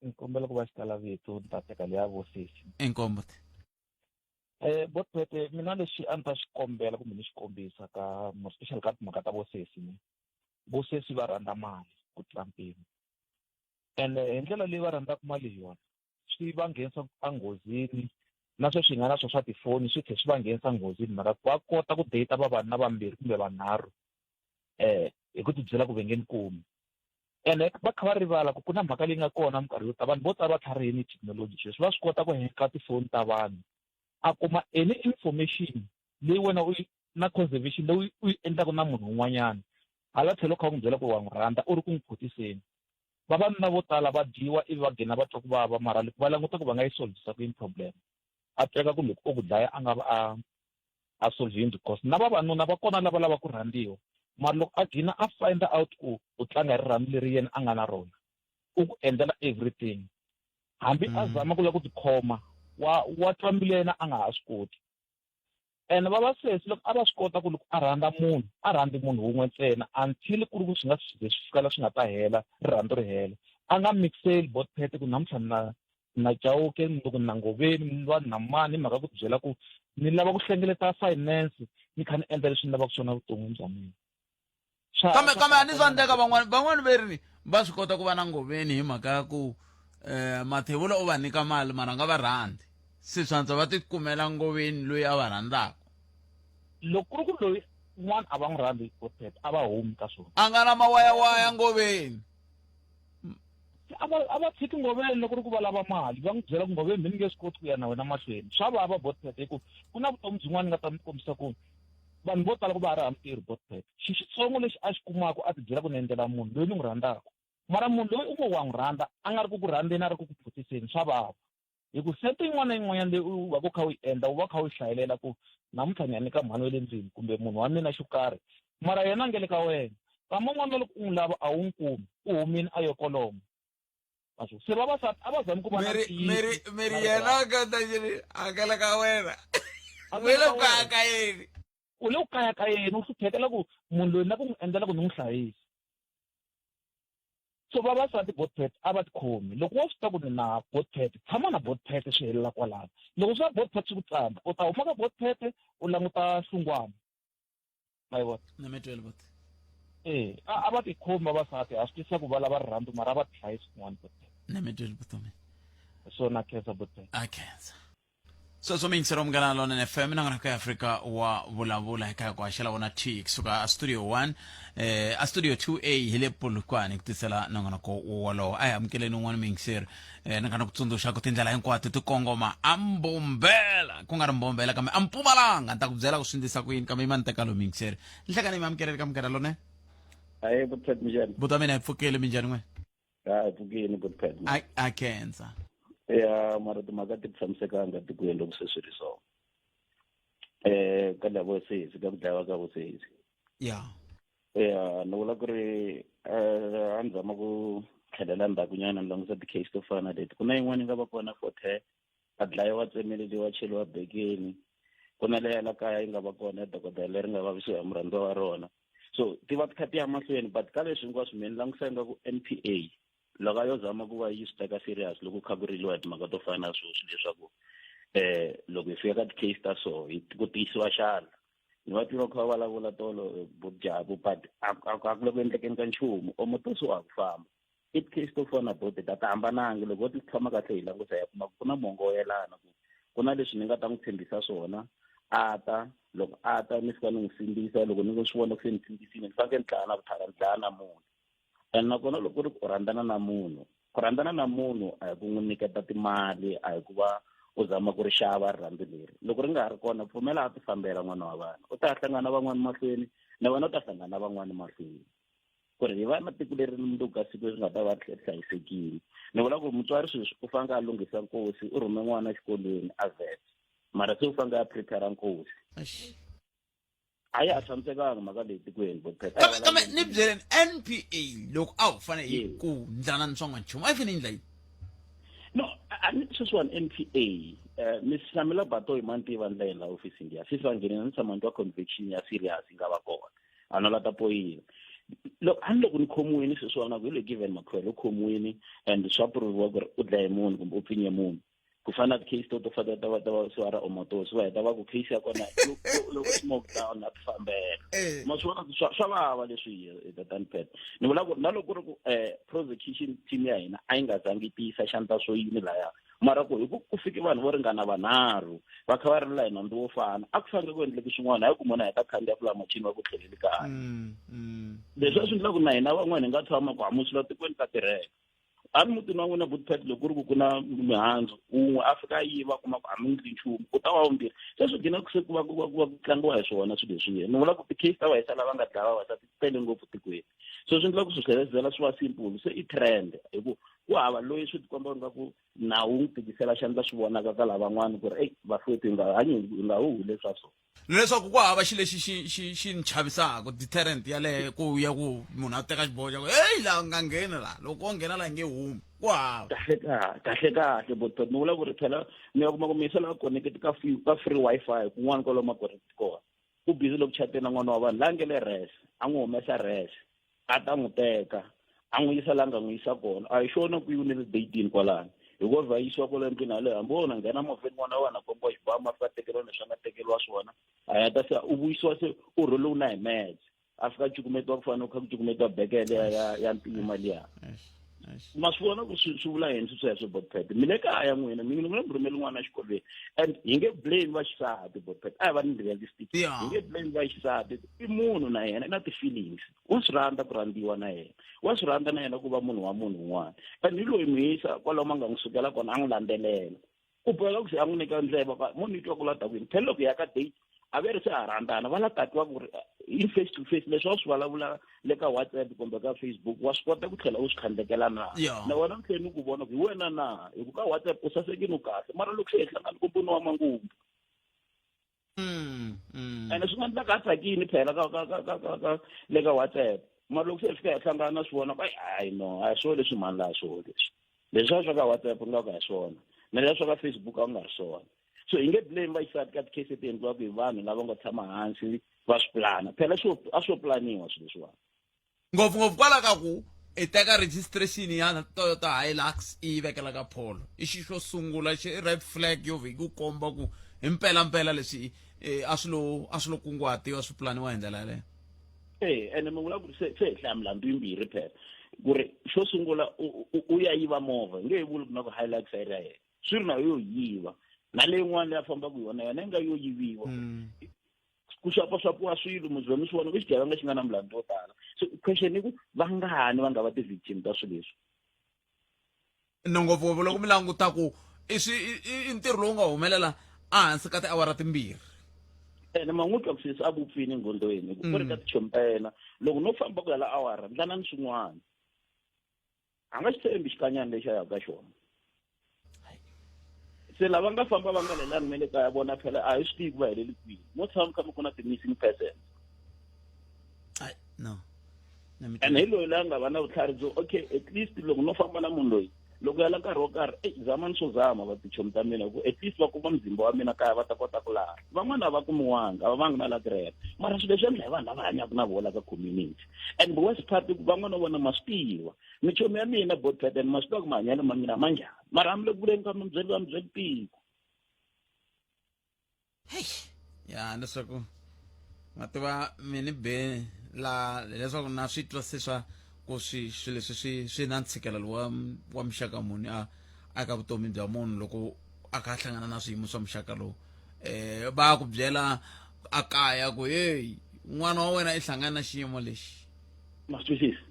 Ni kombela ku va xikalavito ni ta teka leya vosesi. inkomo boti Eh, botpete mina lexi a ni ta xi kombela kumbe ni xi kombisa ka more especially ka timhaka ta vosesi ni. Vosesi va rhandza mali ku tlula mpimo. Ene hi ndlela leyi va rhandzaka mali hi yona swi va nghenisa enghozini na sweswi hi nga na swo swa tifoni swi tlhela swi va nghenisa nghozini mhaka ku va kota ku date vavanuna vambirhi kumbe vanharhu eh hi ku tibyela ku ve nge ni kumi ene va kha va rivala ku ku na mhaka leyi nga kona minkarhi yo tala vanhu vo tala va tlharihini thekinoloji sweswi va swi kota ku heka tifoni ta vanhu a kuma any information leyi wena u yi na conservation leyi u yi endlaka na munhu un'wanyana hala tlhelo kha u n'wi byela ku wa n'wi rhandza u ri ku n'wi photiseni vavanuna vo tala va dyiwa ivi va gina va twa ku vava mara loko va languta ku va nga yi solvisa ku yini problem a tweka ku loko o ku dlaya a nga va a a solvini because na vavanuna va kona lava lava ku rhandziwa mara loko a gina a find out ku u tlanga hi rirhandzu leri yena a nga na rona u ku endlela everything hambi a zama ku lava ku tikhoma wa wa twa mbilu ya yena a nga ha swi koti ene vavasesi loko a va swi kota ku loko a rhandza munhu a rhandzi munhu wun'we ntsena until ku ri ku swi nga ze swi fika la swi nga ta hela rirhandzu ri hela a nga mixeli botpete ku namuntlha na na Chauke mundzuku na Ngoveni mundlwani na mani hi mhaka ku byela ku ni lava ku hlengeleta finance ni kha ni endla leswi ni lavaka swona vuton'wini bya mina kambe kambe a ni swa ndleka van'wani van'wani ve ri va swi kota ku va na ngoveni hi mhaka ya ku um mathevula u va nyika mali mara a nga va rhandzi se swantswa va tikumela ngoveni loyi a va rhandzaka loko ku ri ku loyi un'wana a va n'wi rhandzi botpet a va humi ka swona a nga na mawayawaya ngoveni a va a va tshiki ngoveni loko ri ku va lava mali va n'wi byela ku ngoveni mi ni nge swi koti ku ya na wena mahlweni swa vava botpet hi ku ku na vutomi byin'wana ni nga ta mi kombisa ku vanhu vo tala ku va a ri hava mintirho botpet xi xitsongo lexi a xi kumaka a ti byela ku ni endlela munhu loyi ni n'wi rhandzaka mara munhu loyi u ngo wa n'wi rhandza a nga ri ku ku rhandzeni a ri ku ku phutiseni swa vava hi ku sente yin'wana na yin'wanyana leyi u va ku kha u yi endla u va kha u yi hlayelela ku namuntlha ni ya nyika mhani wa le ndlwini kumbe munhu wa mina xo karhi mara yena a nge le ka wena kama un'wana loko u n'wi lava a wu n'wi kumi u humile a yo kolomo se vavasati a va zami ku va na miri miri yena a ka ta yini a kala ka wena u le ku kaya ka yini u le ku kaya ka yena u hluphekela ku munhu loyi na ku n'wi endlela ku ni n'wi hlayisa so vavasati botpet a va tikhomi loko wo swi tiva ku ni na botpet tshama na botpet swi helela kwalano loko swa botpet swi ku tsandza u ta huma ka botpet u languta hlungwana ma yi vona na mi twele bot e a va tikhomi vavasati a swi tisa ku va lava rirhandzu mara a va tihlayisi kun'wana botpet na mi twele vutomi so na khensa botpet a khensa Sweswo mi yingisela Munghana Lonene FM na n'wana ka Afrika wa vulavula eka ku haxela wona T kusuka a studio 1 a studio 2A hi le Polokwane ku tisela nongonoko wolowo. A hi amukeleni un'wana muyingiseri ni nga na ku tsundzuxa ku tindlela hinkwato ti kongoma a Mbombela, ku nga ri Mbombela kambe a Mpumalanga. Ni ta ku byela ku swi endlisa ku yini kambe yima ni teka lowu muyingiseri. Nhlekani mi amukeleni ka Munghana Lonene. Ahee, Butpet, minjhani? Buti wa mina hi pfukile, minjhani n'wina? Ha, hi pfukile, Butpet. A khensa. Ya, mara timhaka ti tshamisekanga tikweni loko se swi ri so. Ka lavo sesi, ka ku dlayiwa ka vosesi. Ya. Ya, ni vula ku ri a ni zama ku tlhelela ndzhakunyana ni langusa ti-case to fana na leti. Ku na yin'wana yi nga va kona Fort Hare, a dlayiwa tsemeleliwa cheliwa bekeni. Ku na leya la kaya yi nga va kona ya dokodela leri nga vavisiwa hi murhandziwa wa rona. So ti va ti kha ti ya mahlweni, but ka leswi hinkwaswo mina ni langutisa ingaku NPA loko a yo zama ku va yi swi teka serious loko kha ku riliwa hi timhaka to fana na sweswi, leswaku loko hi fika ka ti-case ta so hi ku tiyisiwa xandla. Ni va twi va kha va vulavula tolo Jabu, but a ku le ku endlekeni ka nchumu, omotosi wa ha ku famba. I ti-case to fana na boti ta ti hambanangi, loko ho ti tshama kahle hi languta ya kuma ku na mongo wo yelana, ku ku na leswi ni nga ta n'wi tshembisa swona, a ta loko a ta ni fika ni n'wi sindzisa, loko ni swi vona ku se ni sindzisile ni fanekele ni dlaya na vuthara, ni dlaya na munhu. And nakona loko ku ri ku rhandzana na munhu, ku rhandzana na munhu a hi ku n'wi nyiketa timali, a hi ku va u zama ku ri xava rirhandzu leri. Loko ri nga ha ri kona, pfumela a ti fambela n'wana wa vanhu, u ta hlangana na van'wani mahlweni, na wena u ta hlangana na van'wani mahlweni. Ku ri hi va na tiko leri mundzuku ka siku leri nga ta va ri hlayisekile. Ni vula ku mutswari sweswi u fanele a lunghisa nkosi, u rhume n'wana exikolweni a vet, mara se u fanele a prepare nkosi. A ya ha tshamisekanga mhaka leyi tikweni, bo Phetha. Kambe ni byeleni, NPA loko a wu fanele yi ku ndlana ni swa n'wanchumu, a yi fanele yi ndla yini? No, a ni sweswiwani NPA, Miss Shamila Batohi ma ni tiva ni la yena la ofisini liya. Sesi va nghenile, ni tshama ni twa conviction ya serious yi nga va kona. A no lata poyila. Loko a ni loko ni khomiwini sweswiwani, ku hi le Given Makhwele u khomiwini and swa proviwa ku ri u dlaye munhu kumbe u pfinye munhu. Ku fana na ti-case to to fana ta va ta va siwa ra Omotosi, va heta va ku case ya kona loko smoke down a ti fambela. Ma swi vona swa vava leswi Tatani Pet. Ni vula ku na loko ku ri ku prosecution team ya hina a yi nga zangi yi tiyisa xandla swo yini laya, mara ku hi ku ku fike vanhu vo ringana vanharhu va kha va rila hi nandzu wo fana, a ku fanele ku endleke swin'wana, hayi ku munhu a heta khandziya fula machini va ku tlheleli kaya. Leswi a swi endla ku na hina van'wana hi nga tshama ku hamusula tikweni ka tirheka. A ni mutini wa n'wina Butpet, loko ku ri ku ku na mihandzu wun'we a fika a yiva, kuma ku a mi ndli nchumu, ku ta wa vumbirhi, se swi gina se ku va ku va ku va ku tlangiwa hi swona swilo leswiya. Ni vula ku ti-case ta vahisa lava nga dlaya vavasati ti tele ngopfu tikweni, so swi endla ku swi tlhela swi zela swi va simple, se i trend hi ku ku hava loyi swi tikomba nga ku nawu wu n'wi tikisela xandla, swi vonaka ka lavan'wana ku ri ei vafowethu hi nga hanyi hi nga huhuli leswa so. Leswaku ku hava xilo lexi xi xi xi ni chavisaka, deterrent yaleyo ku ya ku munhu a teka xiboho xa ku heyi laha nga ngheni laha, loko wo nghena laha nge humi, ku hava. Kahle kahle, kahle kahle, but ni vula ku ri phela mi ya kuma ku mi yisa laha connect ka free, ka free Wi-Fi kun'wana kwalomu a connect kona, ku busy loko chateni na n'wana wa vanhu la nge le res, a n'wi humesa res, a ta n'wi teka a n'wi yisa laha nga n'wi yisa kona. A hi xona ku yi ni le datini kwalano, hikuva va yisiwa kwala ndlwini yaleyo, hambi wona nghena movheni n'wana wa wena kombiwa xibamu, a fika tekeriwa leswi a nga tekeriwa swona, a ya ta se u vuyisiwa se u rhole na hi metse, a fika cukumetiwa ku fana na ku kha ku cukumetiwa bekele ya ntima liya. Ma swi vona ku swi vula yini swi sweswo, Botpet? Mi le kaya n'wina, mi nga mi rhumeli n'wana exikolweni, and hi nge blame vaxisati, Botpet, a hi va ni realistic. Hi nge blame vaxisati, i munhu na yena i na ti-feelings, wa swi rhandza ku rhandziwa na yena, wa swi rhandza na yena ku va munhu wa munhu un'wana, and hi loyi n'wi yisa kwalomu a nga n'wi sukela kona, a n'wi landzelela, u boheka ku se a n'wi nyika ndleve ka munhu yi twa ku la ta kwini. Phela loko hi ya ka date a ve ri se ha rhandzana, va la ta twa ku ri in face to face leswi wa swi vulavula le ka WhatsApp kumbe ka Facebook, wa swi kota ku tlhela u swi tlhandlekela na na wena mi tlhela ni ku vona ku hi wena na, hi ku ka WhatsApp u sasekile u kahle, mara loko se hi hlangana kumbe u wa mangumbu. Ene swi nga endleka a tsakile phela ka ka ka ka ka ka le ka WhatsApp, mara loko se hi fika hi hlangana swi vona ku hayi no, a hi swona leswi mhani laha swona leswi leswi swa ka WhatsApp nga ku a hi swona, na leswi swa ka Facebook a ku nga ri swona. So hi nge blame vaxisati ka ti-case leti endliwaka hi vanhu lava nga tshama hansi va swi plana, phela a swo planiwa swilo leswiwani. Ngopfungopfu kwala ka ku i teka registration ya Toyota Hilux i yi vekela ka Polo, i xi xo sungula xi red flag yo vhe ku komba ku hi mpelampela leswi a swi lo a swi lo kunguhatiwa swi planiwa hi ndlela yaleyo. E ene mi vula ku ri se hi hlaya milandzu yimbirhi phela, ku ri xo sungula u ya yiva movha, hi nge he vuli ku na ku Hilux a yi ri ya yena, swi ri na yo yiva. Na leyin'wana leyi a fambaka hi yona yona yi nga yo yiviwa. Ku xapaxapiwa swilo mi mi swi vona ku xigevenga xi nga na milandzu yo tala. So question i ku vangani va nga va ti-victim ta swilo leswi? Ngopfungopfu loko mi languta ku i swi i ntirho lowu nga humelela ehansi ka tiawara timbirhi. Ene ma n'wi twa ku sesi a vupfini enghondweni ku ri ka tichomi ta yena loko no famba ku hela awara ndlana ni swin'wana. A nga xi tshembi xikanyana lexi a yaka ka xona. Se lava nga famba va nga lelani na le kaya vona phela a hi swi tivi ku va heleli kwihi. Mo tshama mi kha mi ku na ti-missing persons. No. And hi loyi la nga va na vutlhari byo okay at least loko no famba na munhu loyi loko yala nkarhi wo karhi eyi zamani swo zama va tichomi ta mina ku at least va kuma muzimba wa mina kaya va ta kota ku lala. Van'wana a va kumiwanga a va vangi na luck rero mara swilo leswi endla hi vanhu lava hanyaka na vona ka community. And the worst part i ku van'wana vona ma swi tiva michomi ya mina botpet and ma swi tiva ku mahanyelo ma mina ma njhani mara a mi le ku vuleni ka mi byeli va mi byeli tiko. Ya leswaku ma tiva mi ni be la leswaku na swi twa se swa ku swi swilo leswi swi swi na ntshikelelo wa wa muxaka muni a aka vutomi bya munhu loko a kha a hlangana na swiyimo swa muxaka lowu. Va ku byela a kaya ku hey n'wana wa wena i hlangana na xiyimo lexi. Ma swi twisisa?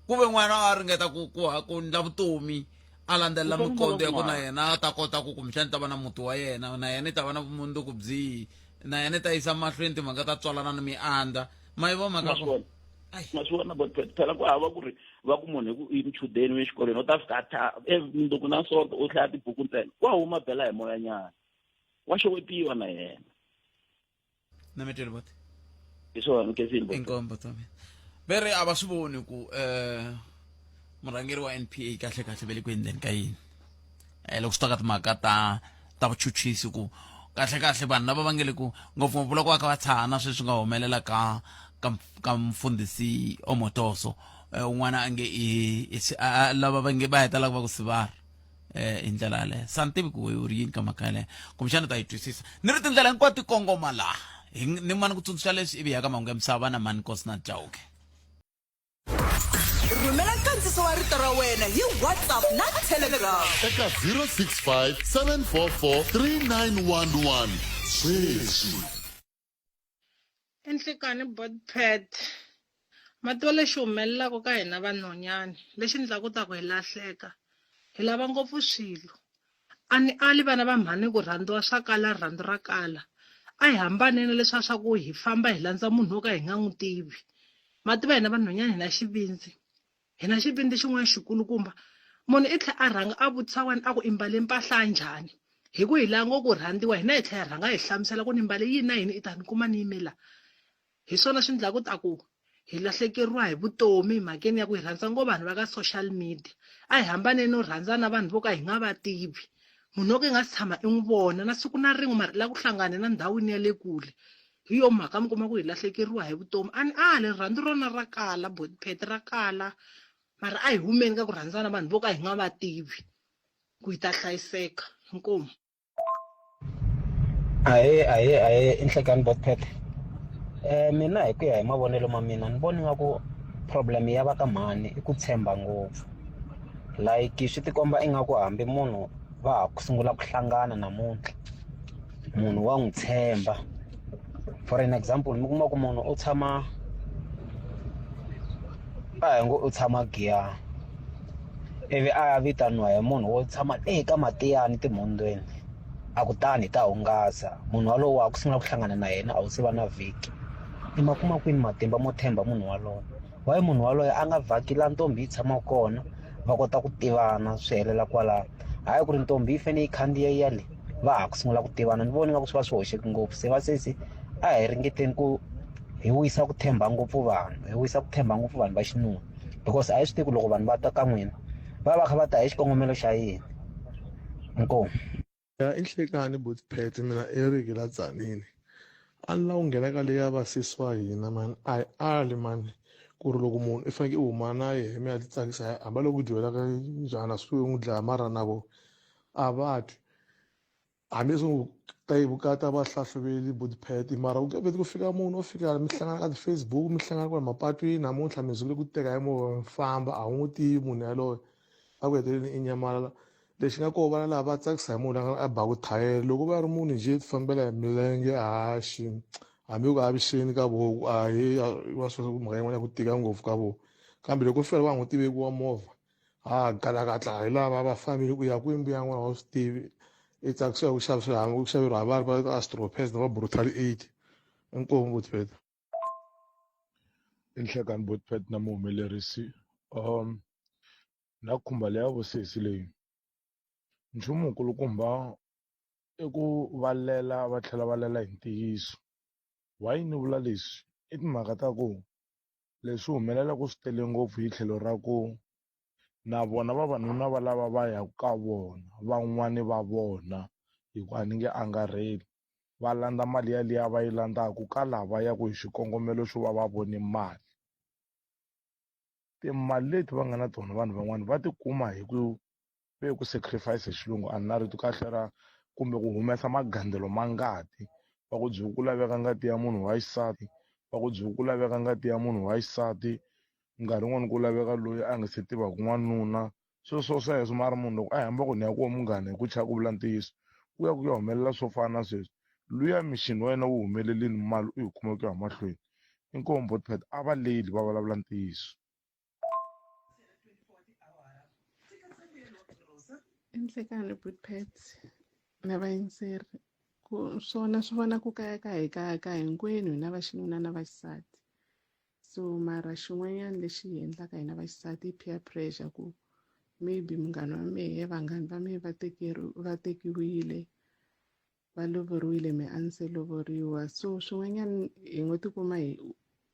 Ku ve n'wana a ringeta ku ku ku endla vutomi a landzelela mikondzo ya ku na yena a ta kota ku kumbexana ta va na muti wa yena na yena i ta va na vumundzuku byihi na yena i ta yisa mahlweni timhaka ta tswalana ni miandza ma yi vo mhaka ko ma swi vona but phela ku hava ku ri va ku munhu hi ku i muchudeni wa exikolweni u ta fika a tha mundzuku na sonto u hlaya tibuku ntsena wa huma bela hi moyanyana wa xewetiwa na yena. Na mi tweli bote hi swona nkesini bote inkombo ta mina ve ri a va swi voni ku murhangeri wa NPA kahle kahle ve le ku endleni ka yini loko swi ta ka timhaka ta ta vuchuchisi ku kahle kahle vanhu lava va nge le ku ngopfungopfu loko va kha va tshana sweswi nga humelela ka ka ka mfundhisi Omotoso un'wana a nge i lava va nge va hetelelaka va ku sivara hi ndlela yaleyo. Sa ni tivi ku u ri yini ka mhaka yaleyo kumbexana u ta yi twisisa. Ni ri tindlela hinkwato ti kongoma laha hi ni mani ku tsundzuxa leswi ivi hi ya ka mahungu ya misava na mani Nkosi na Chauke. Rhumela nkandziso wa rito ra wena hi WhatsApp na Telegram eka 065 744 3911 sweswi. I nhlikani Botpet ma tiva lexi humelelaka ka hina vanhwanyani lexi endlaka ta ku hi lahleka hi lava ngopfu swilo a ni ali vana va mhani ku rhandziwa swa kala rirhandzu ra kala a hi hambaneni leswiya swa ku hi famba hi landza munhu wo ka hi nga n'wi tivi ma tiva hina vanhwanyani hi na xivindzi Hi na xivindzi xin'wana xikulukumba. Munhu i tlhe a rhanga a vutisa wena a ku i mbale mpahla ya njhani. Hi ku hi lava ngo ku rhandziwa hina hi tlhe hi rhanga hi hlamusela ku ni mbale yini na yini i ta ni kuma ni yime la. Hi swona swi ndlaku ta ku hi lahlekeriwa hi vutomi hi mhakeni ya ku hi rhandza ngo vanhu va ka social media. A hi hambaneni no rhandza na vanhu vo ka hi nga va tivi. Munhu wo ka i nga si tshama i n'wi vona na siku na rin'we mara i lava ku hlangana na ndhawini ya le kule. Hi yo mhaka mi kuma ku hi lahlekeriwa hi vutomi. A ni ali rirhandzu rona ra kala Botpet ra kala mara a hi humeni ka ku rhandzana vanhu vo ka hi nga va tivi ku hi ta hlayiseka. Inkomu. Ahee ahee ahee i nhlekani Botpet mina hi ku ya hi mavonelo ma mina ni vona nga ku problem ya va ka mhani i ku tshemba ngopfu like swi tikomba ingaku hambi munhu va ha ku sungula ku hlangana namuntlha munhu wa n'wi tshemba for an example mi kuma ku munhu u tshama a hi ngo u tshama Giyani ivi a ya vitaniwa hi munhu wo tshama eka Matiyani timhondzweni a ku tani hi ta hungasa munhu walowo wa ha ku sungula ku hlangana na yena a wu se va na vhiki i ma kuma kwini matimba mo tshemba munhu walowo why munhu waloye a nga vhaki la ntombi yi tshamaka kona va kota ku tivana swi helela kwalano hayi ku ri ntombi yi fanele yi khandziya yi ya le va ha ku sungula ku tivana ni vona nga ku swi va swi hoxeke ngopfu se va sesi a hi ringeteni ku hi wisa ku tshemba ngopfu vanhu hi wisa ku tshemba ngopfu vanhu va xinuna because a hi swi tivi ku loko vanhu va ta ka n'wina va va kha va ta hi xikongomelo xa yini inkomu. Ya i nhlekani buti Pat mina Eric la Tzaneen a ni lava ku nghena ka leya vasesi wa hina mani a hi ali mani ku ri loko munhu i fanekele i huma na yehe mi ya ti tsakisa hambi a lo ku dyohela ka njhani a swi n'wi dlaya mara na vo a va twi hambileswi ta yi vukati a va hlahluveli buti Pat mara ku vhete ku fika munhu o fika mi hlangana ka ti-Facebook mi hlangana kwala mapatwini namuntlha mi zile ku teka hi movha mi famba a wu n'wi tivi munhu yaloye a ku heteleleni i nyamalala. Lexi nga koho vana lava va tsakisa hi munhu la nga a baku thayele loko va ri munhu njhe ti fambela hi milenge haxi hambi ku avuxeni ka voho ahee wa swi mhaka yin'wana ya ku tika ngopfu ka voho kambe loko fela va nga n'wi tiveki wa movha ha galakatla hi lava va fambile ku ya kwini mbuya n'wana wa swi tivi i tsakisiwa hi ku xavisiwa ku xaveriwa hi vanhu va astropes na va brutal eight inkomu botpet I nhlekani botpet na muhumelerisi um na khumba leya vusesi leyi nchumu wukulukumba i ku va lela va tlhela va lela hi ntiyiso why ni vula leswi i timhaka ta ku leswi humelelaku swi tele ngopfu hi tlhelo ra ku na vona vavanuna va lava va yaku ka vona van'wani va vona hi ku a ni nge angarheli va landza mali yaliya va yi landzaku ka lava yaku hi xikongomelo xo va va vone mali timali leti va nga na tona vanhu van'wani va ti kuma hi ku ve ku sacrifice hi xilungu a ni na rito kahle ra kumbe ku humesa magandzelo ma ngati va ku byi ku laveka ngati ya munhu wa xisati va ku byi ku laveka ngati ya munhu wa xisati nkarhi wun'wani ku laveka loyi a nga se tivaka n'wanuna swilo swo sweswo mara munhu loko a hamba ku ni ya ku munghana hi ku chava ku vula ntiyiso ku ya ku ya humelela swo fana na sweswi luya mixini wa yena wu humelelini mali u yi kuma ku ya mahlweni inkomu botpet a va leli va vulavula ntiyiso Nhlekanhi Bootpet na vayingiseri ku swona swi vona ku kaya ka hi kaya ka hinkwenu hina va xinuna na vaxisati so mara xin'wanyana lexi hi endlaka hina vaxisati i peer pressure ku maybe munghana wa mehe vanghana va mehe va va tekiwile va lovoriwile me a ni se lovoriwa so swin'wanyana hi ngo tikuma hi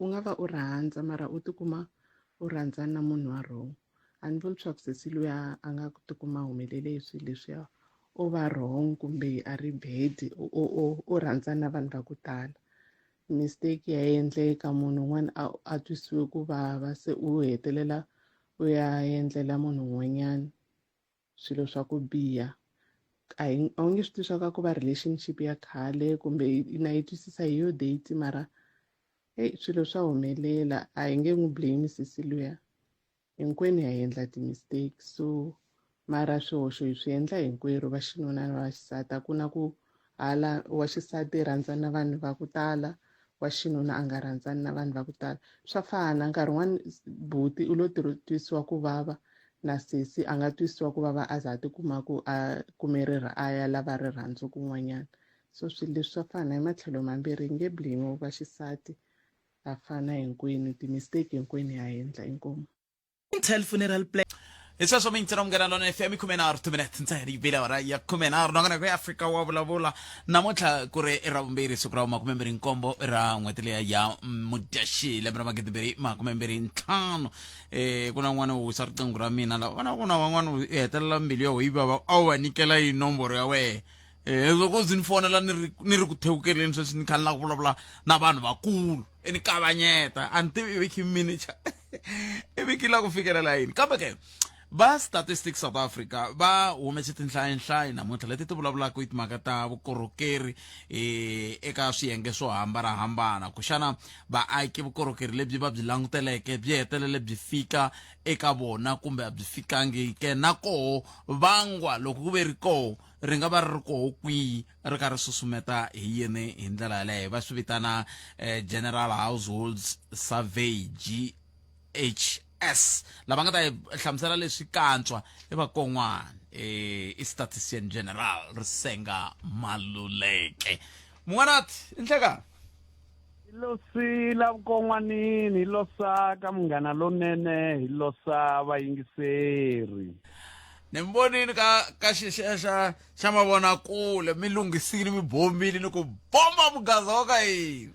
u nga va u rhandza mara u tikuma u rhandzana na munhu wa wrong a ni vuli swa ku sesi luya a nga ku tikuma a humelele hi swilo leswiya o va wrong kumbe a ri bad o rhandzana na vanhu va ku tala mistake ya endleka munhu un'wana a a twisiwe ku vava se u hetelela u ya endlela munhu un'wanyana swilo swa ku biha a hi a wu nge swi tivi swa ku va relationship ya khale kumbe na yi twisisa hi yo date mara heyi swilo swa humelela a hi nge n'wi blame sesi luya hinkwenu ha endla ti-mistake so mara swihoxo hi swi endla hinkwerhu va xinuna na va xisati a ku na ku hala wa xisati rhandza na vanhu va ku tala wa xinuna a nga rhandzani na vanhu va ku tala swa fana nkarhi wun'wani buti u lo twisiwa ku vava na sesi a nga twisiwa ku vava a za a tikuma ku a kume a ya lava rirhandzu kun'wanyana so swilo leswi swa fana hi matlhelo mambirhi hi nge blame va xisati ha fana hinkwenu ti-mistake hinkwenu ha endla inkomu Intel Funeral Plan. Hi sweswo mi ntsena munghana lona FM 13 timinete ntsena yi bile awara ya 13 nakona ku Afrika wa vulavula namuntlha ku ri i ra vumbirhi siku ra 27 ra n'hweti leya ya Mudyaxihi lembe ra 2025 ku na n'wana wo wisa riqingho ra mina la vona ku na van'wana u hetelela mbilu ya wena yi vava a wu va nyikela yi nomboro ya wena loko ndzi ni fonela ni ri ni ri ku thewukeleni sweswi ni kha ni lava ku vulavula na vanhu vakulu i ni kavanyeta a ni tivi ivi manager ivi ki lava ku fikelela yini kambe ke va statistics south africa va humese tinhlayinhlayi namuntlha leti ti vulavulaka hi timhaka ta vukorhokeri eh, eka swiyenge swo hambanahambana ku xana vaaki vukorhokeri lebyi va byi languteleke byi hetelele byi fika eka vona kumbe a byi fikangi ke na koho vangwa loko ku ve ri koho ri nga va ri ri koho kwihi ri kha ri susumeta hi yini hi ndlela yaleyo va swi vitana eh, general households survey ghs lava nga ta hi hlamusela leswi kantswa i vakon'wana eh, i statistician general risenga maluleke mun'wanati i nhlekani Hi losila vukon'wanini hi losa ka munghana lonene hi losa vayingiseri ni mi vonini ka ka xi xa xa xa mavonakule mi lunghisile mi bombile ni ku bomba mugaza wa ka yini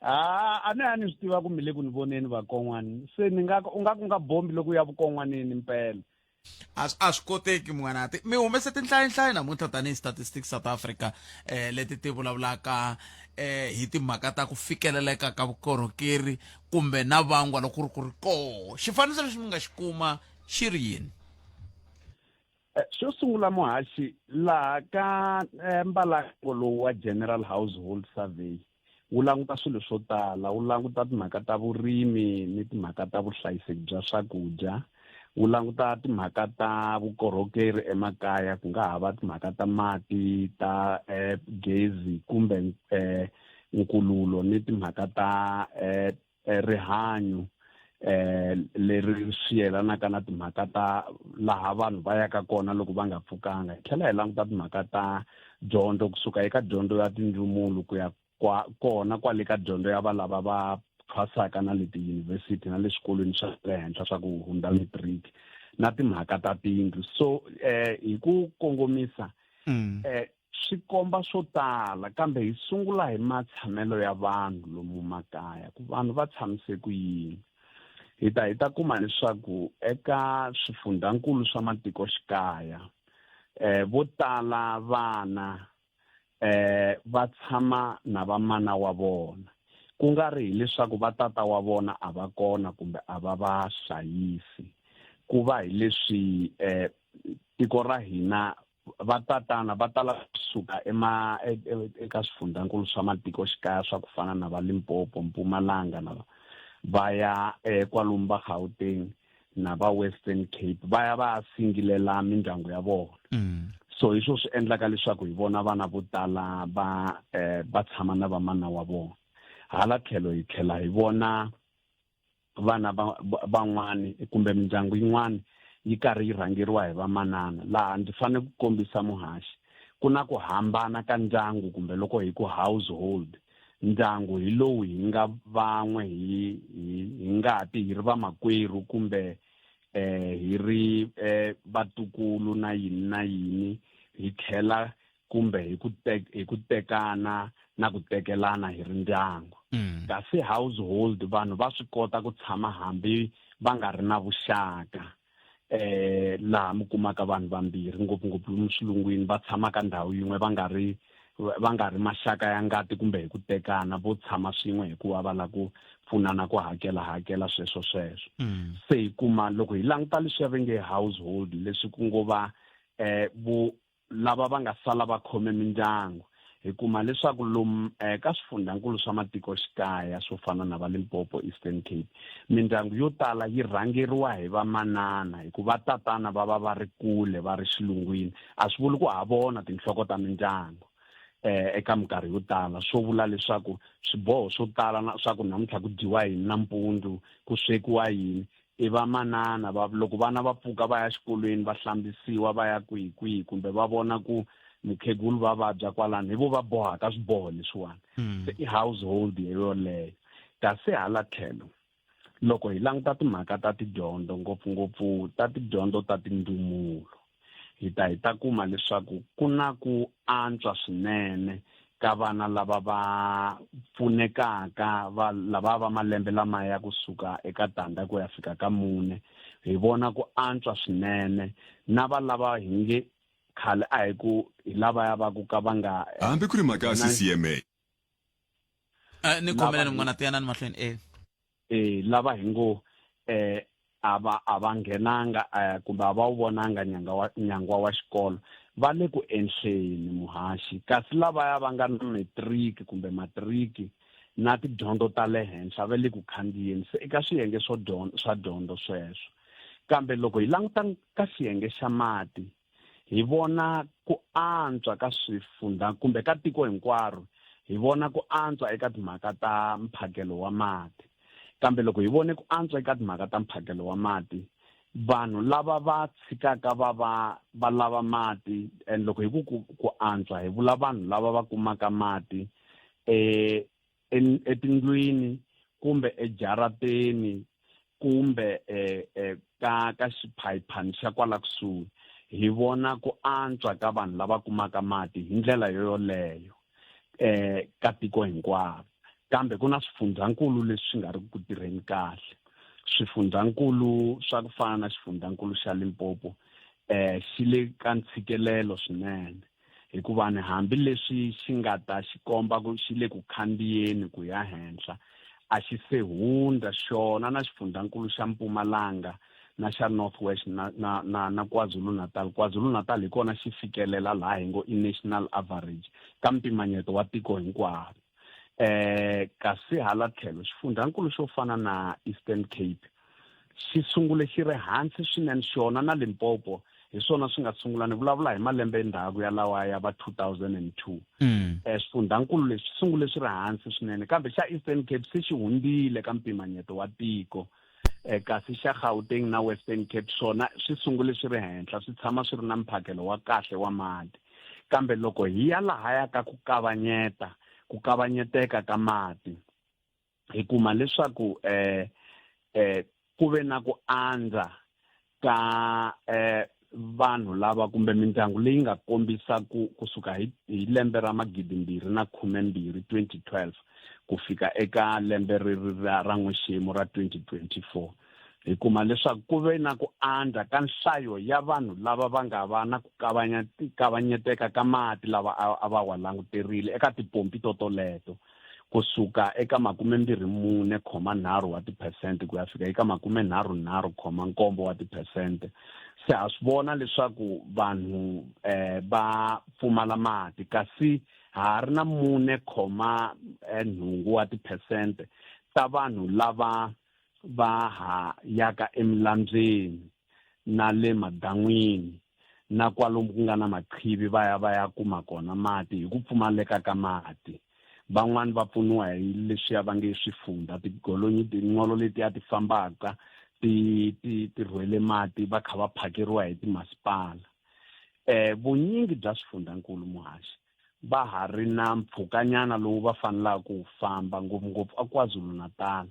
ha a ni a ni swi tiva ku mi le ku ni voneni vakon'wani se ni nga u nga ku nga bombi loko u ya vukon'wanini mpela a swi a swi koteki munghana mi humese tinhlayinhlayi namuntlha tanihi statistics south africa eh, leti ti vulavulaka eh, hi timhaka ta ku fikeleleka ka vukorhokeri kumbe na vangwa loko ku ri ku ri koho xifaniso lexi mi nga xi kuma xi ri yini eh, xo sungula muhaxi laha ka eh, mbalango lowu wa general household survey wu languta swilo swo tala wu languta timhaka ta vurimi ni timhaka ta vuhlayiseki bya swakudya Wu languta timhaka ta vukorhokeri emakaya, ku nga ha va timhaka ta mati, ta gezi kumbe nkululo ni timhaka ta rihanyo leri swi yelanaka na timhaka ta laha vanhu va yaka kona loko va nga pfukanga. Hi tlhela hi languta timhaka ta dyondzo, kusuka eka dyondzo ya tindzumulo ku ya kwa kona kwale ka dyondzo ya valava va thwasaka na le tiyunivhesiti na le swikolweni swa le henhla swa ku hundza matric na timhaka ta tiyindlu. So hi ku kongomisa swi komba swo tala, kambe hi sungula hi matshamelo ya vanhu lomu makaya, ku vanhu va tshamise ku yini. Hi ta hi ta kuma leswaku eka swifundhankulu swa matikoxikaya vo tala vana va tshama na vamana wa vona, ku nga ri hileswaku va tata wa vona a va kona kumbe a va va hlayisi, ku va hi leswi tiko ra hina va tatana va tala kusuka ema eka swifundhankulu swa matikoxikaya swa ku fana na va Limpopo, Mpumalanga na va ya kwalomu va Gauteng na va Western Cape, va ya va ya singilela mindyangu ya vona. So hi swo swi endlaka leswaku hi vona vana vo tala va va tshama na vamana wa vona. Hala tlhelo hi tlhela hi vona vana van'wani kumbe mindyangu yin'wani yi karhi yi rhangeriwa hi vamanana. Laha ndzi fanele ku kombisa muhaxi, ku na ku hambana ka ndyangu kumbe loko hi ku household. Ndyangu hi lowu hi nga van'we hi hi ngati, hi ri vamakwerhu kumbe hi ri vatukulu na yini na yini, hi tlhela kumbe hi ku hi ku tekana na ku tekelana hi ri ndyangu. Kasi household vanhu va swi kota ku tshama hambi va nga ri na vuxaka, laha mi kumaka vanhu vambirhi ngopfungopfu lomu swilungwini va tshama ka ndhawu yin'we, va nga ri va nga ri maxaka ya ngati kumbe hi ku tekana, vo tshama swin'we hikuva va lava ku pfunana ku hakela hakela sweswo sweswo. Se hi kuma loko hi languta leswiya va nge household, leswi ku ngo va vo lava va nga sala va khome mindyangu, hi kuma leswaku lomu ka swifundhankulu swa matikoxikaya swo fana na va Limpopo, Eastern Cape, mindyangu yo tala yi rhangeriwa hi vamanana hikuva tatana va va va ri kule, va ri xilungwini. A swi vuli ku ha vona tinhloko ta mindyangu eka minkarhi yo tala, swo vula leswaku swiboho swo tala na swa ku namuntlha ku dyiwa yini nampundzu, ku swekiwa yini, i vamanana. Va loko vana va pfuka va ya xikolweni, va hlambisiwa, va ya kwihi kwihi, kumbe va vona ku mukhegulu va vabya kwalano, hi vo va bohaka swiboho leswiwani. Se i household yoleyo. Kasi hala tlhelo loko hi languta timhaka ta tidyondzo, ngopfungopfu ta tidyondzo ta tindzumulo, hi ta hi ta kuma leswaku ku na ku antswa swinene ka vana lava va pfunekaka, va lava va malembe lama ya kusuka eka tandza ku ya fika ka 4. Hi vona ku antswa swinene na va lava hi nge khale a hi ku hi lavaya va ku ka va nga Hambi ku ri mhaka ya CCMA. Ni kombela ni n'wana tiyanani mahlweni. Lava hi ngo a va a va nghenanga kumbe a va wu vonanga nyangwa wa xikolo, va le ku enhleni muhaxi. Kasi lavaya va nga na matric kumbe matriki na tidyondzo ta le henhla va le ku khandziyeni, se eka swiyenge swo swa dyondzo sweswo. Kambe loko hi languta ka xiyenge xa mati, hi vona ku antswa ka swifundha kumbe ka tiko hinkwaro, hi vona ku antswa eka timhaka ta mphakelo wa mati. Kambe loko hi vone ku antswa eka timhaka ta mphakelo wa mati, vanhu lava va tshikaka va va va lava mati, and loko hi ku ku antswa hi vula vanhu lava va kumaka mati etindlwini kumbe ejarateni kumbe ka ka xiphayiphani xa kwala kusuhi, hi vona ku antswa ka vanhu lava kumaka mati hi ndlela yoyoleyo ka tiko hinkwaro. Kambe ku na swifundzankulu leswi swi nga ri ku tirheni kahle. Swifundzankulu swa ku fana na xifundzankulu xa Limpopo xi le ka ntshikelelo swinene, hikuva ni hambileswi xi nga ta xi komba ku xi le ku khandziyeni ku ya henhla, a xi se hundza xona na xifundzankulu xa Mpumalanga na xa North West na na na na KwaZulu-Natal. KwaZulu-Natal hi kona xi fikelela laha hi ngo i national average ka mpimanyeto wa tiko hinkwaro. Kasi hala tlhelo xifundzankulu xo fana na Eastern Cape xi sungule xi ri hansi swinene xona na Limpopo hi swona swi nga sungula ni vulavula hi malembe ndzhaku ya lawa ya va 2002 mm. eh, swifundhankulu leswi swi sungule swi ri hansi swinene kambe xa Eastern Cape se xi hundzile ka mpimanyeto wa tiko eh, kasi xa Gauteng na Western Cape swona swi sungule swi ri henhla swi tshama swi ri na mphakelo wa kahle wa mati kambe loko hi ya lahaya ka ku kavanyeta ku kavanyeteka ka mati hi kuma leswaku eh eh ku ve na ku andza ka eh vanhu lava kumbe mindyangu leyi nga kombisa ku kusuka hi, hi lembe ra magidimbirhi na khumembirhi 2012 ku fika eka lembe reri ra, ra n'wexemu ra 2024 hi kuma leswaku ku ve na ku andza ka nhlayo ya vanhu lava va nga va na ku kavanyeteka ka mati lava a va wa languterile eka tipompi totoleto kusuka eka 24.3 wa tiphesente ku ya fika eka 33.7 wa tiphesente. Se ha swi vona leswaku vanhu eh, va pfumala mati kasi ha ha ri na 4.8 wa tiphesente ta vanhu lava va ha yaka emilambyeni na le madan'wini na kwalomu ku nga na maqhivi va ya va ya kuma kona mati hi ku pfumaleka ka mati. Van'wani va pfuniwa hi leswiya va nge swifundha, tigolonyi tinqolo letiya ti fambaka ti ti ti rhwele mati va kha va phakeriwa hi timasipala. Eh vunyingi bya swifundhankulu muhaxi va ha ri na mpfhukanyana lowu va fanelaka ku wu famba ngopfungopfu a KwaZulu-Natal.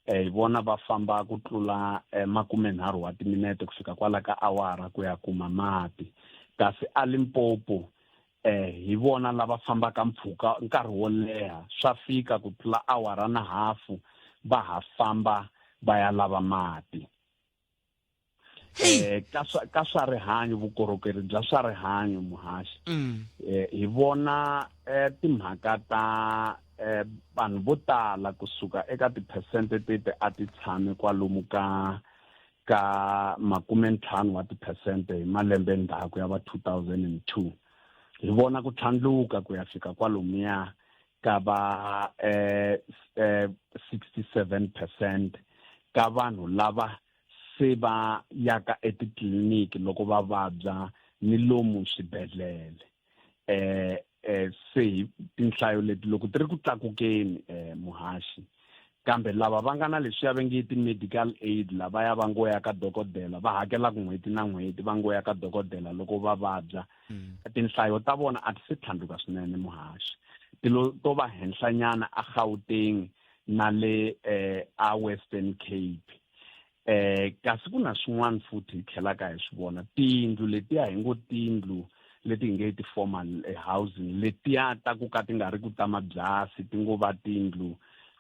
Eh, hi vona va famba ku tlula eh, makumenharhu wa timinete ku fika kwala ka awara ku ya kuma mati kasi a Limpopo eh, hi vona lava fambaka mpfhuka nkarhi wo leha swa fika ku tlula awara na hafu va ha famba va ya lava mati eh ka swa ka swa rihanyo vukorhokeri bya swa rihanyo muhaxi mm. eh hi vona eh, timhaka ta eh vanhu vo tala kusuka eka tiphesente tete a ti tshame kwalomu ka ka makumentlhanu wa tiphesente hi malembe ndzhaku ya va 2002 hi vona ku tlhandluka ku ya fika kwalomuya ka va eh, eh 67 percent ka vanhu lava se va yaka etitliliniki loko va vabya ni lomu swibedhlele eh eh se hi tinhlayo leti loko ti ri ku tlakukeni eh muhaxi kambe lava va nga na leswiya va nge ti-medical aid lavaya va ngo ya ka dokodela va hakelaka n'hweti na n'hweti va ngo ya ka dokodela loko va vabya mm. tinhlayo ta vona a ti se tlhandluka swinene muhaxi ti lo to va henhlanyana a Gauteng na le eh, a Western Cape eh kasi ku na swin'wana futhi hi tlhelaka hi swi vona tiyindlu letiya hi ngo tiyindlu leti hi nge ti-formal eh, housing letiya ta ku ka ti nga ri ku ta mabyasi ti ngo va tiyindlu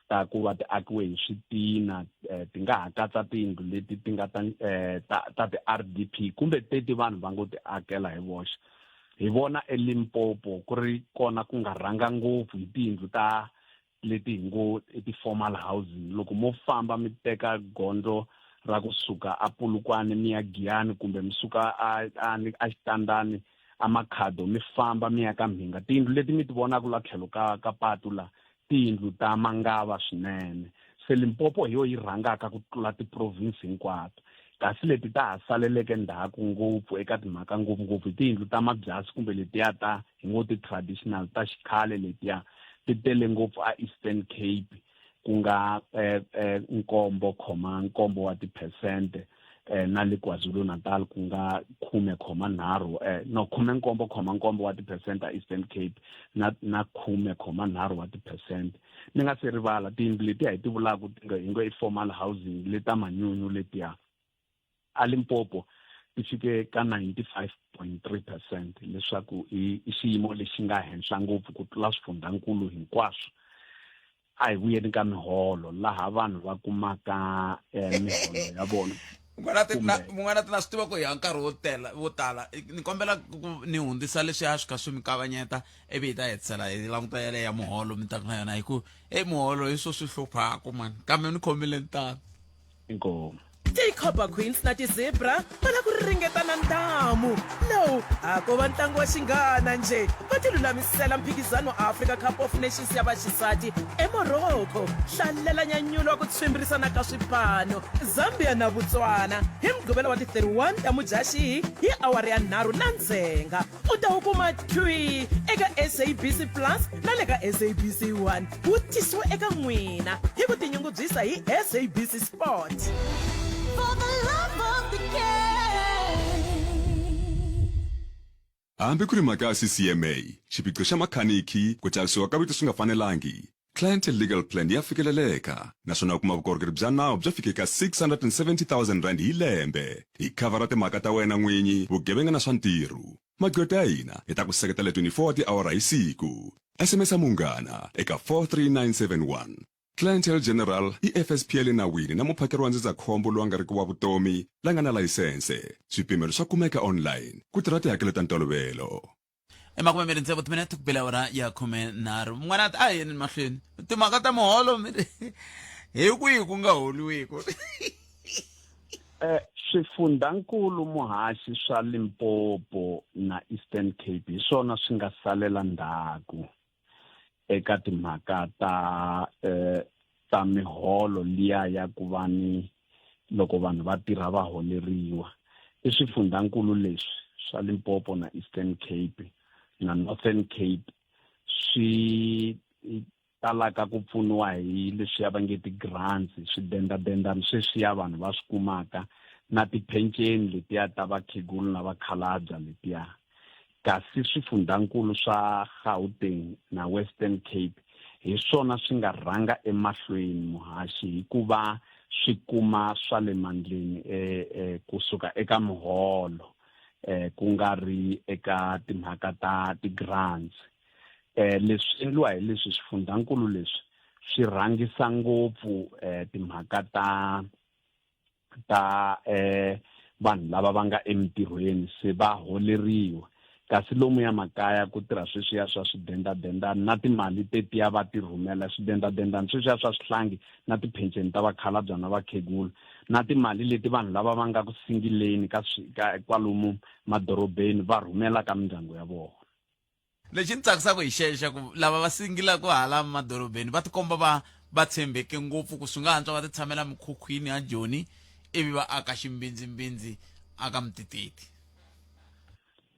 ta ku va ti akiwe hi switina eh, ti nga ha katsa tiyindlu leti ti nga ta eh, ta, ta ti-R_D_P kumbe teti vanhu va ngo ti akela hi voxe hi vona eLimpopo ku ri kona ku nga rhanga ngopfu hi tiyindlu ta leti hi ngo i ti-formal housing loko mo famba mi teka gondzo ra kusuka a Polokwane mi ya Giyani kumbe mi suka a a a Xitandani a Makhado mi famba mi ya ka Mhinga tiyindlu leti mi ti vonaka la tlhelo ka ka patu la tiyindlu ta mangava swinene se Limpopo hi yo yi rhangaka ku tlula ti-province hinkwato kasi leti ta ha saleleke ndzhaku ngopfu eka timhaka ngopfungopfu hi tiyindlu ta mabyasi kumbe letiya ta hi ngo ti-traditional ta xikhale letiya ti tele ngopfu a Eastern Cape ku nga eh, eh, nkombo khoma nkombo wa tiphesente eh, na le KwaZulu-Natal ku nga khume khoma nharhu eh, no khume nkombo khoma nkombo wa tiphesente a Eastern Cape na na khume khoma nharhu wa tiphesente ni nga se rivala tiyindlu letiya hi ti vulaka hi ngo i formal housing leta manyunyu letiya a Limpopo ti fike ka 95.3 percent leswaku i xiyimo lexi nga henhla ngopfu ku tlula swifundhankulu hinkwaswo a hi vuyeni ka miholo laha vanhu va kumaka eh, miholo ya vona mun'wana ti na swi tiva ku hi ya nkarhi wo tela wo tala ni kombela ku ni hundzisa leswiya swi kha swi mi kavanyeta ivi hi ta hetisela hi languta yaleyo ya muholo mi taku na yona hi ku e muholo hi swo swi hluphaku mani kambe ni khomile ntano inkomu Ti-Copper Queens na ti-Zebra va lava ku ri ringetana ntamu. Lowu a ko va ntlangu wa xinghana njhe, va tilulamisela mphikizano wa Africa Cup of Nations ya vaxisati eMorocco. Hlalela nyanyulo wa ku tshwimbirisana ka swipano, Zambia na Botswana, hi Mugqivela wa ti 31 ta Mudyaxihi hi awara ya nharhu na ndzhenga. U ta wu kuma thwii eka SABC Plus na le ka SABC 1. Wu tisiwa eka n'wina hi ku tinyungubyisa hi SABC Sport. For the love of the game. Hambi ku ri mhaka ya CCMA, xiphiqo xa makhanikhi, ku tsarisiwa ka vito swi nga fanelangi, Clientele Legal Plan ya fikeleleka naswona u kuma vukorhokeri bya nawu byo fika eka R670 000 hi lembe. Hi khavhara timhaka ta wena n'winyi, vugevenga na swa ntirho. Magqweta ya hina ya ta ku seketela 24 wa tiawara hi siku. SMS-a Munghana eka 43971. Clientele General i FSP ya le nawini na muphakeri wa ndzindzakhombo lowu a nga riki wa vutomi la nga na layisense. Swipimelo swa kumeka online. Ku tirha tihakelo ta ntolovelo. I makumembirhi tsevu timinete ku bela awara ya khumenharhu. N'wana a hi yeni mahlweni timhaka ta muholo mi ri hi kwihi ku nga holiwiki? Swifundhankulu muhaxi swa Limpopo na Eastern Cape hi swona swi nga salela ndzhaku eka timhaka ta ta miholo liya ya ku va ni loko vanhu va tirha va holeriwa. I swifundhankulu leswi swa Limpopo na Eastern Cape na Northern Cape swi talaka ku pfuniwa hi leswiya va nge ti-grants, swidendadendani sweswiya vanhu va swi kumaka na tiphenceni letiya ta vakhegulu na vakhalabya letiya. Kasi swifundhankulu swa Gauteng na Western Cape hi swona swi nga rhanga emahlweni muhaxi hi ku va swi kuma swa le mandleni kusuka eka muholo ku nga ri eka timhaka ta ti-grants. Leswi swi endliwa hi leswi swifundhankulu leswi swi rhangisa ngopfu timhaka ta ta vanhu lava va nga emintirhweni se va holeriwa, kasi lomuya makaya ku tirha sweswiya swa swidendadendani na timali tetiya va ti rhumela, swidendadendani sweswiya swa swihlangi na tiphenceni ta vakhalabya na vakhegula na timali leti vanhu lava va nga ku singileni ka ka kwalomu madorobeni va rhumelaka mindyangu ya vona. Lexi ni tsakisaka hi xexo ku lava va singilaka hala madorobeni va tikomba va va tshembeke ngopfu ku swi nga antswa va ti tshamela mikhukhwini ya Joni ivi va aka ximbindzimbindzi aka Mtititi.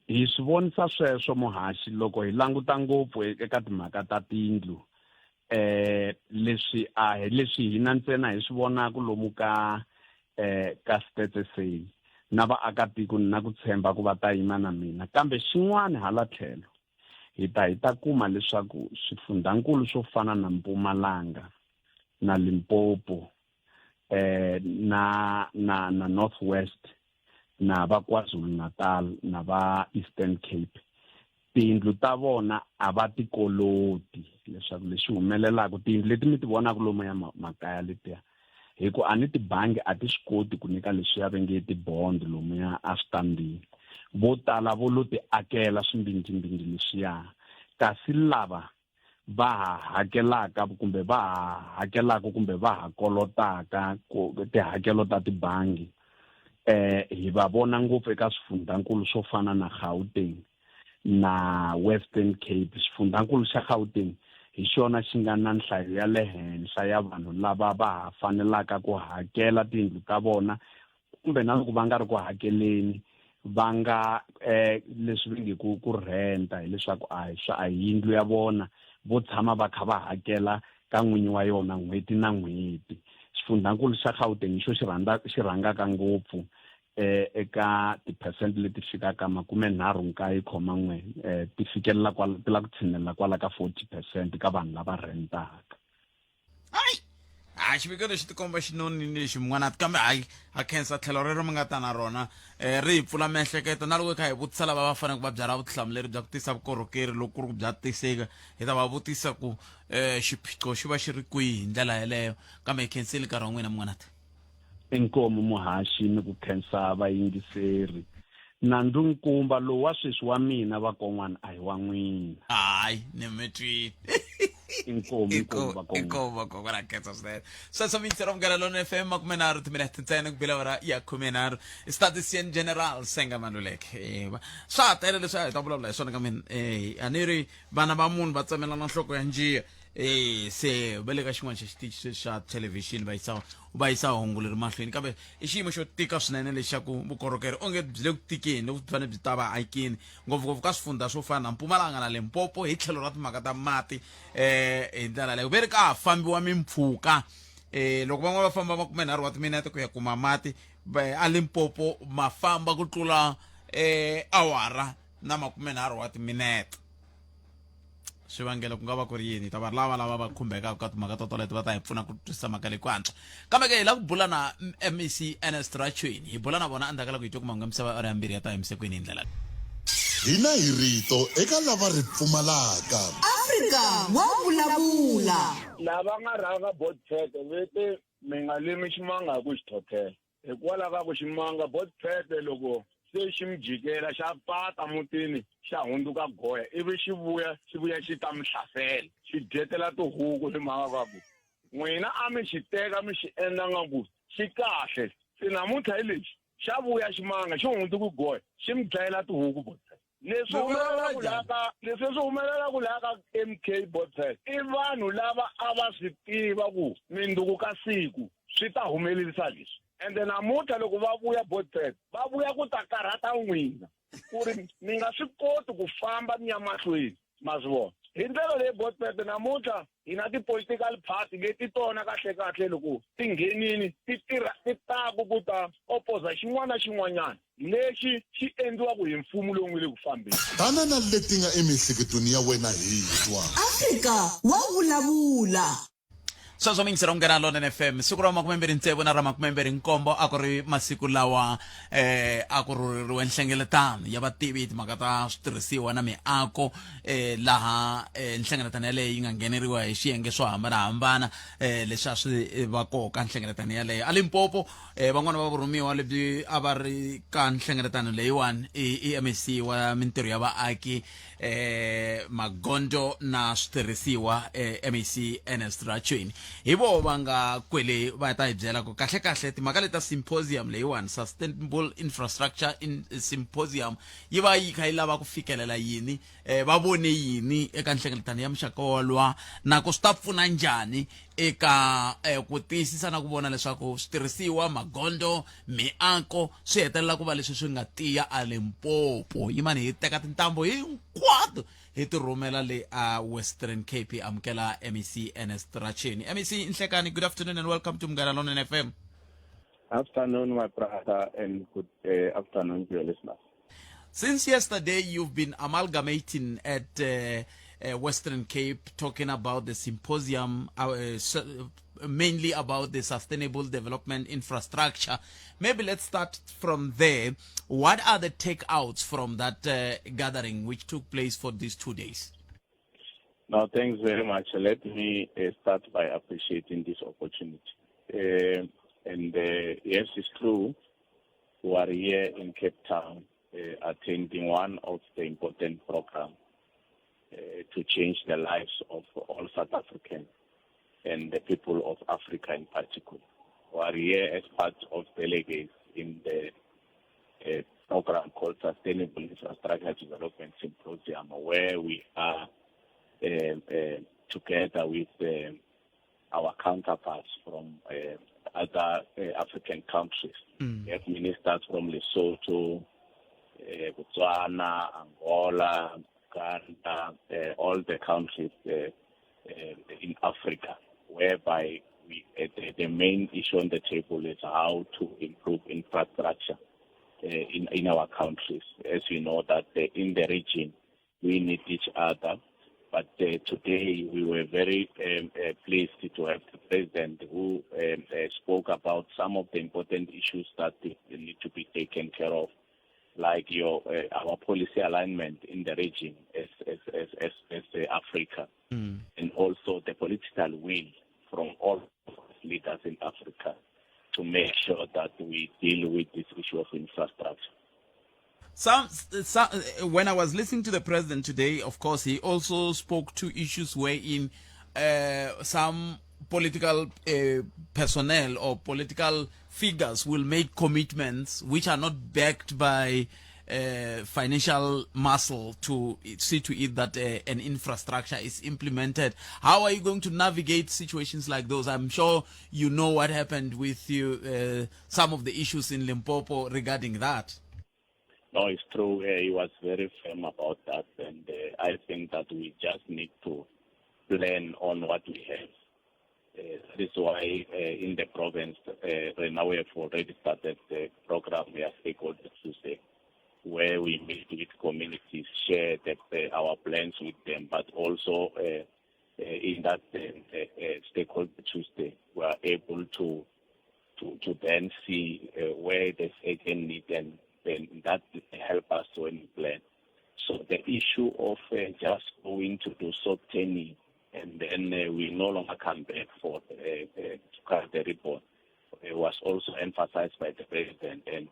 Hi swi vonisa sweswo muhaxi loko hi languta ngopfu eka timhaka ta tindlu. Leswi a hi leswi hina ntsena hi swi vonaka lomu ka ka Stats SA na vaakatiko ni na ku tshemba ku va ta yima na mina. Kambe xin'wana hala tlhelo hi ta hi ta kuma leswaku swifundhankulu swo fana na Mpumalanga na Limpopo na na na North West na va KwaZulu-Natal na va Eastern Cape tiyindlu ta vona a va ti koloti. Leswaku lexi humelelaka tiyindlu leti mi ti vonaka lomu ya makaya letiya, hi ku a ni tibangi a ti swi koti ku nyika leswiya va nge ti-bond lomuya a switandini, vo tala vo lo ti akela swimbindzimbindzi leswiya. Kasi lava va ha hakelaka kumbe va ha hakelaka kumbe va ha kolotaka ku tihakelo ta tibangi hi va vona ngopfu eka swifundhankulu swo fana na Gauteng na Western Cape. Xifundhankulu xa Gauteng hi xona xi nga na nhlayo ya le henhla ya vanhu lava va ha fanelaka ku hakela tiyindlu ta vona kumbe na loko va nga ri ku hakeleni va nga leswi va nge ku rent-a, hileswaku a hi swa a hi yindlu ya vona, vo tshama va kha va hakela ka n'winyi wa yona n'hweti na n'hweti. Xifundhankulu xa Gauteng hi xo xi rhandza xi rhangaka ngopfu eka ti-percent leti fikaka makume nharhu nkaye khoma n'we ti fikelela kwala ti la ku tshinelela kwala ka 40% ka vanhu lava rentaka. Hayi, ha xiviko lexi tikomba xinonini lexi mun'wana, kambe hayi, ha khensa tlhelo rero mi nga ta na rona ri hi pfula miehleketo na loko hi kha hi vutisa lava va faneleke va byarha vutihlamuleri bya ku tisa vukorhokeri loko ku ri ku bya tiseka, hi ta va vutisa ku xiphiqo xi va xi ri kwihi hi ndlela yeleyo. Kambe hi khensile nkarhi wa n'wina mun'wanati. Inkomu muhaxi ni ku khensa vayingiseri. Nandzu nkumba lowu wa sweswi wa mina vakon'wana a hi wa n'wina. Hayi, ni mi twile. Inkomu inkomu vakongo. Inkomu vakongo ra khensa swinene. Sweswo mi yingisela Munghana Lonene FM 30 timinete ntsena ku bile awara ya 13. Statistician General Senga Maluleke. Eh, swa ha tele leswi a hi ta vulavula hi swona kambe eh, a ni ri vana va munhu va tsemelana nhloko ya njiya. Eh, se va le ka xin'wana xa xitichi sweswi xa thelevhixini va yisa va yisa hungu leri mahlweni kambe i xiyimo xo tika swinene lexaku vukorhokeri onge byi le ku tikeni loko byi fanele byi ta va akini ngopfungopfu ka swifundha swo fana na Mpumalanga na Limpopo hi tlhelo ra timhaka ta mati eh hi ndlela leyo ve ri ka ha fambiwa mimpfhuka eh loko van'wana va famba 30 wa timinete ku ya kuma mati a Limpopo ma famba ku tlula eh awara na 30 wa timinete swivangelo ku nga va ku ri yini ta va lava lava va khumbekaka ka timhaka to toleto va ta hi pfuna ku twisisa mhaka leyi ku antswa kambe ke hi lava ku bula na mec ernest rachweni hi bula na vona endzhaku ka loko hi twe ku mahungu ya misava awara ya mbirhi ya ta hemisekwini hi ndlela Hina hi rito eka lava ri pfumalaka. Afrika wa vulavula. Lava nga rhanga Botpete ve te, Mi nga limi ximanga hi ku xi thothela. Hikwalaho ka ku ximanga Botpete loko se xi mi jikela xa pata mutini xa hundzuka goya ivi xi vuya xi vuya xi ta mi hlasela xi dyetela tihuku hi mhaka ka ku n'wina a mi xi teka mi xi endla nga ku xi kahle se namuntlha hi lexi xa vuya ximanga xi hundzuki goya xi mi dlayela tihuku Botpete. Leswi humelelaka laha ka leswi swi humelelaka laha ka MK Botpet i vanhu lava a va swi tiva ku mindzuku ka siku swi ta humelerisa leswi ende namuntlha loko va vuya Botpet va vuya ku ta karhata n'wina ku ri mi nga swi koti ku famba mi ya mahlweni ma swi vona hi ndlela leyi Botpet namuntlha hi na ti-political party leti tona kahlekahle loko ti nghenini ti tirha ti taku ku ta opoza xin'wana na xin'wanyana lexi xi endliwaka hi mfumo lowu nga le ku fambeni. Tana na leti nga emiehleketweni ya wena hi twa. Afrika wa vulavula. Sweswo mi yingisela Munghana Lonene FM siku ra 26 na ra 27 a ku ri masiku lawa eh a ku rhurheriwe nhlengeletano ya vativi hi timhaka ta switirhisiwa na miako eh laha eh, nhlengeletano yaleyo yi nga ngheneriwa hi swiyenge swo hambanahambana eh leswi a swi va koka nhlengeletano yaleyo a Limpopo eh van'wana va vurhumiwa lebyi a va ri ka nhlengeletano leyiwani i i MEC wa mintirho ya vaaki eh magondzo na switirhisiwa eh, MEC Ernest Rachweni hi voho va nga kwele va ta hi byela ku kahle kahle timhaka leta symposium leyiwani sustainable infrastructure in symposium yi va yi kha yi lava ku fikelela yini eh, va vone yini eka nhlengeletano ya muxaka walwa na ku swi ta pfuna njhani eka eh, ku tiyisisa na ku vona leswaku switirhisiwa magondzo miako swi hetelela ku va leswi swi nga tiya a Limpopo yimani hi teka tintambo hinkwato hi ti rhumela le a Western Cape hi amukela MEC Ernest Racheni MEC Nhlekani good afternoon and welcome to Munghana Lonene FM Afternoon, my brother, and good afternoon to your listeners. Since yesterday, you've been amalgamating at Western Cape, talking about the symposium, mainly about the sustainable development infrastructure. Maybe let's start from there. What are the takeouts from that gathering which took place for these 2 days? No, thanks very much. Let me start by appreciating this opportunity. And yes, it's true. We are here in Cape Town attending one of the important programs to change the lives of all South Africans and the people of Africa in particular. We are here as part of delegates in the program called Sustainable Infrastructure Development Symposium, where we are together with our counterparts from other African countries. We have ministers from Lesotho, Botswana, Angola, Uganda, all the countries in Africa, whereby the main issue on the table is how to improve infrastructure in our countries. As you know, that in the region, we need each other. But today we were very pleased to have the president who spoke about some of the important issues that need to be taken care of, like our policy alignment in the region as Africa, and also the political will from all leaders in Africa to make sure that we deal with this issue of infrastructure. When I was listening to the president today, of course, he also spoke to issues wherein some political uh, personnel or political figures will make commitments which are not backed by uh, financial muscle to see to it that uh, an infrastructure is implemented. How are you going to navigate situations like those? I'm sure you know what happened with you, uh, some of the issues in Limpopo regarding that. No, it's true. Uh, he was very firm about that, and uh, I think that we just need to plan on what we have. Uh, that is why uh, in the province, uh, right now we have already started the program, we are stakeholder Tuesday, where we meet with communities, share the, uh, our plans with them, but also uh, uh, in that uh, uh, stakeholder Tuesday, we are able to to, to then see uh, where there's urgent need and then that help us when we plan. So the issue of uh, just going to do soft turning and then uh, we no longer come back for uh, uh, to cut the report uh, was also emphasized by the president. And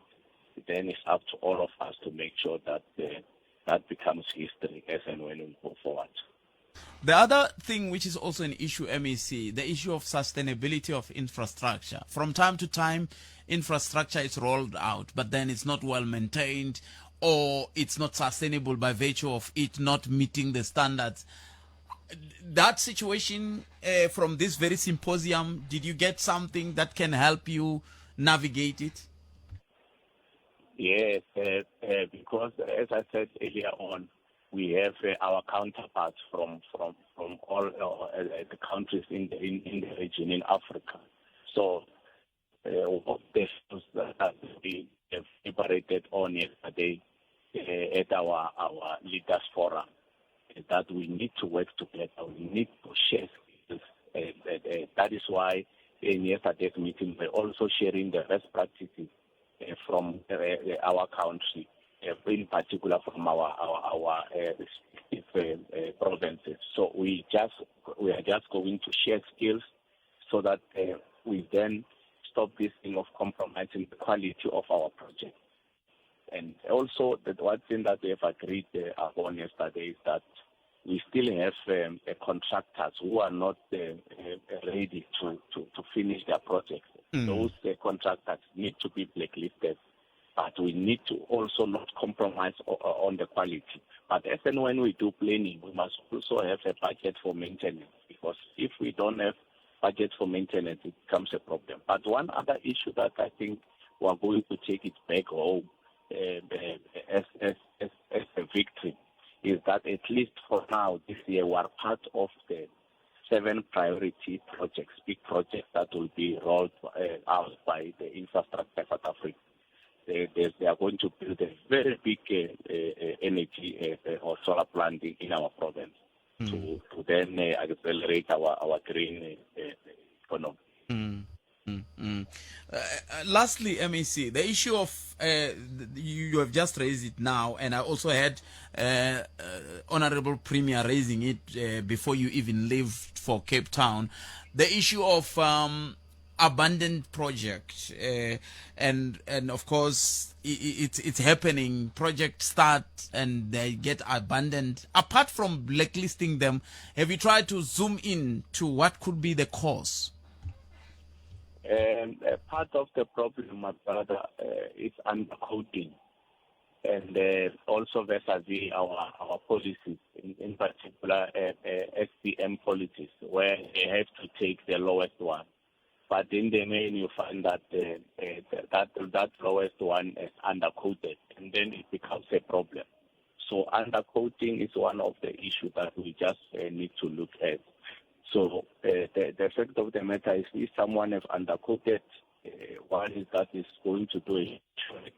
then it's up to all of us to make sure that uh, that becomes history as and when we go forward. The other thing which is also an issue, MEC, the issue of sustainability of infrastructure. From time to time, infrastructure is rolled out, but then it's not well maintained or it's not sustainable by virtue of it not meeting the standards. That situation uh, from this very symposium, did you get something that can help you navigate it? Yes, uh, uh, because as I said earlier on, we have uh, our counterparts from from from all uh, uh, the countries in the in, in the region in Africa. So uh, what the issues that we have deliberated on yesterday uh, at our our leaders forum is that we need to work together. We need to share skills. Uh, uh, that is why in yesterday's meeting we're also sharing the best practices uh, from uh, uh, our country, uh, in particular from our our, our uh, respective uh, uh, provinces. So we just we are just going to share skills so that uh, we then stop this thing of compromising the quality of our project. And also, the one thing that we have agreed uh, upon yesterday is that we still have um, uh, contractors who are not uh, uh, ready to, to, to finish their projects. Mm. Those uh, contractors need to be blacklisted, but we need to also not compromise on the quality. But as and when we do planning, we must also have a budget for maintenance, because if we don't have budget for maintenance, it becomes a problem. But one other issue that I think we are going to take it back home uh, as, as, as, as a victory is that at least for now, this year, we are part of the seven priority projects, big projects that will be rolled uh, out by the Infrastructure South Africa. They, they, they are going to build a very big uh, uh, energy uh, uh, or solar plant in, in our province mm. to, to then uh, accelerate our, our green uh, economy. Mm. Mm, mm. Uh, uh, lastly, MEC, the issue of uh, you, you have just raised it now, and I also had uh, uh, Honorable Premier raising it uh, before you even left for Cape Town. The issue of um, abandoned project, uh, and and of course it's it's happening. Project start and they get abandoned. Apart from blacklisting them, have you tried to zoom in to what could be the cause? Um, uh, part of the problem, my brother, uh, is undercoding, and uh, also vis-a-vis our, our policies, in, in particular uh, uh, SCM policies, where they have to take the lowest one. But in the main, you find that uh, uh, that that lowest one is undercoded, and then it becomes a problem. So undercoding is one of the issues that we just uh, need to look at. So uh, the, the fact of the matter is, if someone has undercoded, uh, one is that is going to do a check.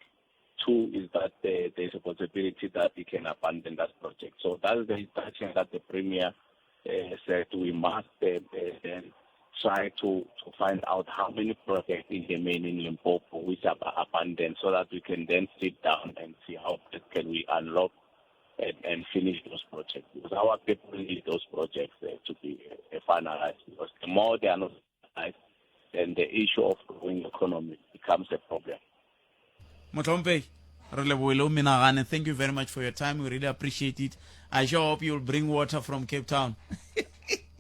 Two is that uh, there's a possibility that he can abandon that project. So that's the instruction that the Premier uh, said we must uh, uh, then try to, to find out how many projects in the main in Limpopo which are abandoned so that we can then sit down and see how best can we unlock and, and finish those projects. Because our people need those projects uh, to be uh, finalized. Because the more they are not finalized, then the issue of growing economy becomes a problem. Motlompe, re lebohile o menagane. Thank you very much for your time. We really appreciate it. I sure hope you'll bring water from Cape Town.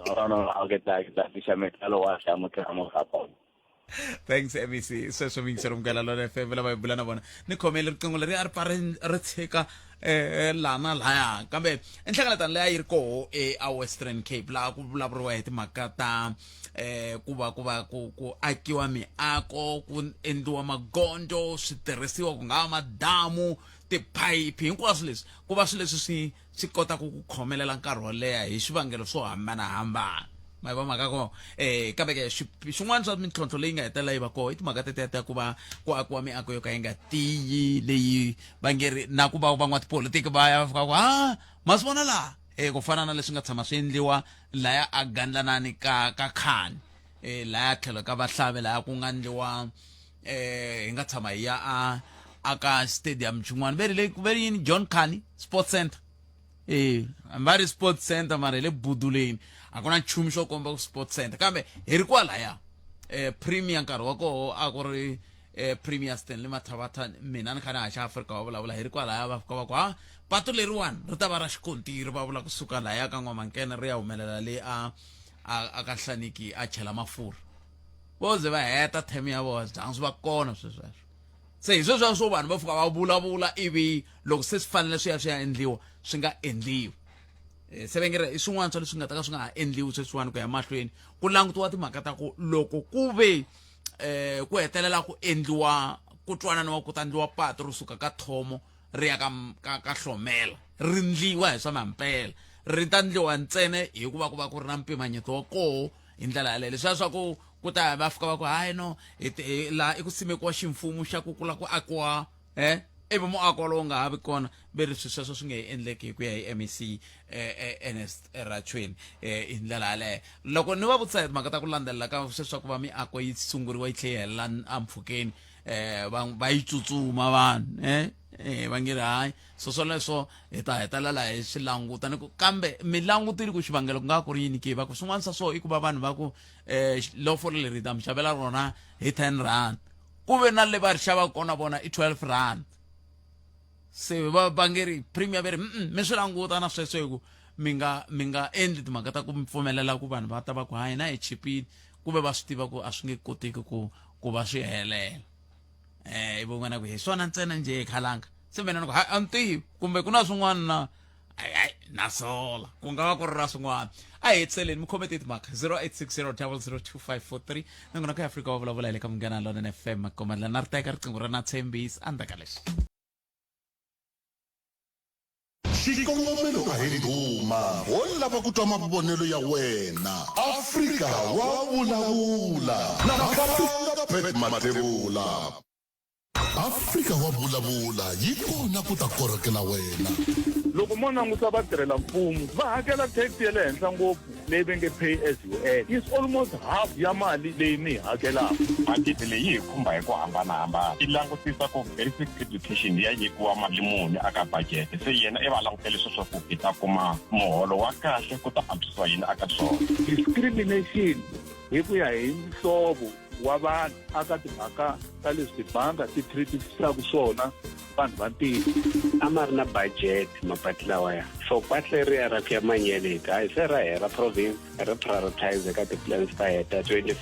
No, No, no, no, ke tla ke tla tliša metlalo wa tla mo tla mo gapa. Thanks MEC. Sweswo miyingiseri Munghana Lonene FM lava hi bula na vona. Ni khomele riqingho leri a ri pfa ri ri tshika eh lana laya kambe enhlengeletano leyi a yi ri koho a Western Cape laha ku vulavuriwa hi timhaka ta eh ku va ku va ku ku akiwa miako ku endliwa magondzo switirhisiwa ku nga va madamu tiphayiphi hinkwaswo leswi ku va swilo leswi swi swi kotaka ku khomelela nkarhi wo leha hi swivangelo swo hambanahambana ma yi va mhaka ko eh kambe ke swin'wana swa mintlhontlho leyi nga hetelela yi va koho i timhaka tetiya ta ku va ku akiwa miako yo ka yi nga tiyi leyi va nge ri na ku va van'watipolitiki va ya va fika ku ha ma swi vona laha eh ku fana na leswi nga tshama swi endliwa laya a gandlanani ka ka khani eh laya tlhelo ka vahlave laya ku nga endliwa eh hi nga tshama hi ya a aka stadium xin'wana ve ri le ve ri yini John Kani Sports Center eh va ri Sports Center mara hi le buduleni a ku na nchumu xo komba ku Sports Center kambe hi ri kwalaya eh premier nkarhi wa koho a ku ri eh premier Stanley Mathabatha mina ni kha ni haxa Afrika wa vulavula hi ri kwalaya va fika va ku ha patu leriwani ri ta va ra xikontiri va vula kusuka laya ka N'wamankene ri ya humelela le a a ka Hlaniki a chela mafurha vo ze va heta term ya vona swi swi va kona swesweswo se hi sweswiya swo vanhu va fika va vulavula ivi loko se swi fanele swi ya swi ya endliwa swi nga endliwi eh, se va nge ri i swin'wana swa leswi nga ta ka swi nga ha endliwi sweswiwani ku ya mahlweni ku langutiwa timhaka ta ku loko ku ve eh ku hetelela ku endliwa ku twananiwa ku ta endliwa patu ro suka ka thomo ri ya ka ka, ka hlomela ri ndliwa hi swa mampela ri ta ndliwa ntsena hikuva ku va ku ri na mpimanyeto wa koho hi ndlela yaleyo leswiya swa ku ku ta va fika va ku hayi no laha i ku simekiwa ximfumo xa ku kula ku akiwa eh ivi muako lowu nga ha vi kona ve ri swilo sweswo swi nge he endleki hi ku ya hi mec eh, eh, ernest rachweni eh, hi ndlela yaleyo loko ni va vutisa hi timhaka ta ku landzelela ka sweswi ku va miako yi sunguriwa yi tlhe yi helela empfhukeni eh va va yi tsutsuma vanhu eh eh va nge ri hayi so swoleswo hi ta hetelela hi swi languta ni ku kambe mi langutile ku xivangelo ku nga ku ri yini ke va ku swin'wana swa swona i ku va vanhu va ku eh lofo leri hi ta mi xavela rona hi 10 rand ku ve na le va ri xavaka kona vona i 12 rand se va va nge ri premier ve ri mi swi languta na sweswo hi ku mi nga mi nga endli timhaka ta ku mi pfumelela ku vanhu va ta va ku hayi na hi chipile ku ve va swi tiva ku a swi nge koteki ku ku va swi helela eh ivi un'wana ku hi swona ntsena njhe khalanga se mina ni ku hayi a ni tivi kumbe ku na swin'wana na hayi hayi na sola ku nga va ku ri ra swin'wana a hi hetiseleni mi khome timhaka 0860 002543 nangona ku ya afrika wa vulavula hi le ka munghana lonene fm makomandla na ri teka riqingho ra na tshembisi endzhaku ka leswi Xikongomelo a hi ndhuma, ho lava ku twa mavonelo ya wena. Afrika wa vulavula na Khalanga Pat Mathebula. Afrika wa vulavula yi kona ku ta korhokela wena. Loko mo languta vatirhela-mfumo va hakela tax ya le henhla ngopfu leyi va nge pay as you earn is almost half ya mali leyi mi yi hakelaka. Budget leyi yi hi khumba hi ku hambanahambana. Yi langutisa ku basic education ya nyikiwa mali muni aka budget, se yena i va a langutele sweswo ku hi ta kuma muholo wa kahle ku ta antswisiwa yini aka swona. Discrimination hi ku ya hi mihlovo wa vanhu aka timhaka ta leswi tibanga ti treatisaka swona vanhu va ntima. A ma ri na budget mapatu lawaya so patu leriya ra ku ya Manyeleti hayi se ra hela province ri prioritize ka ti-plans ta heta 25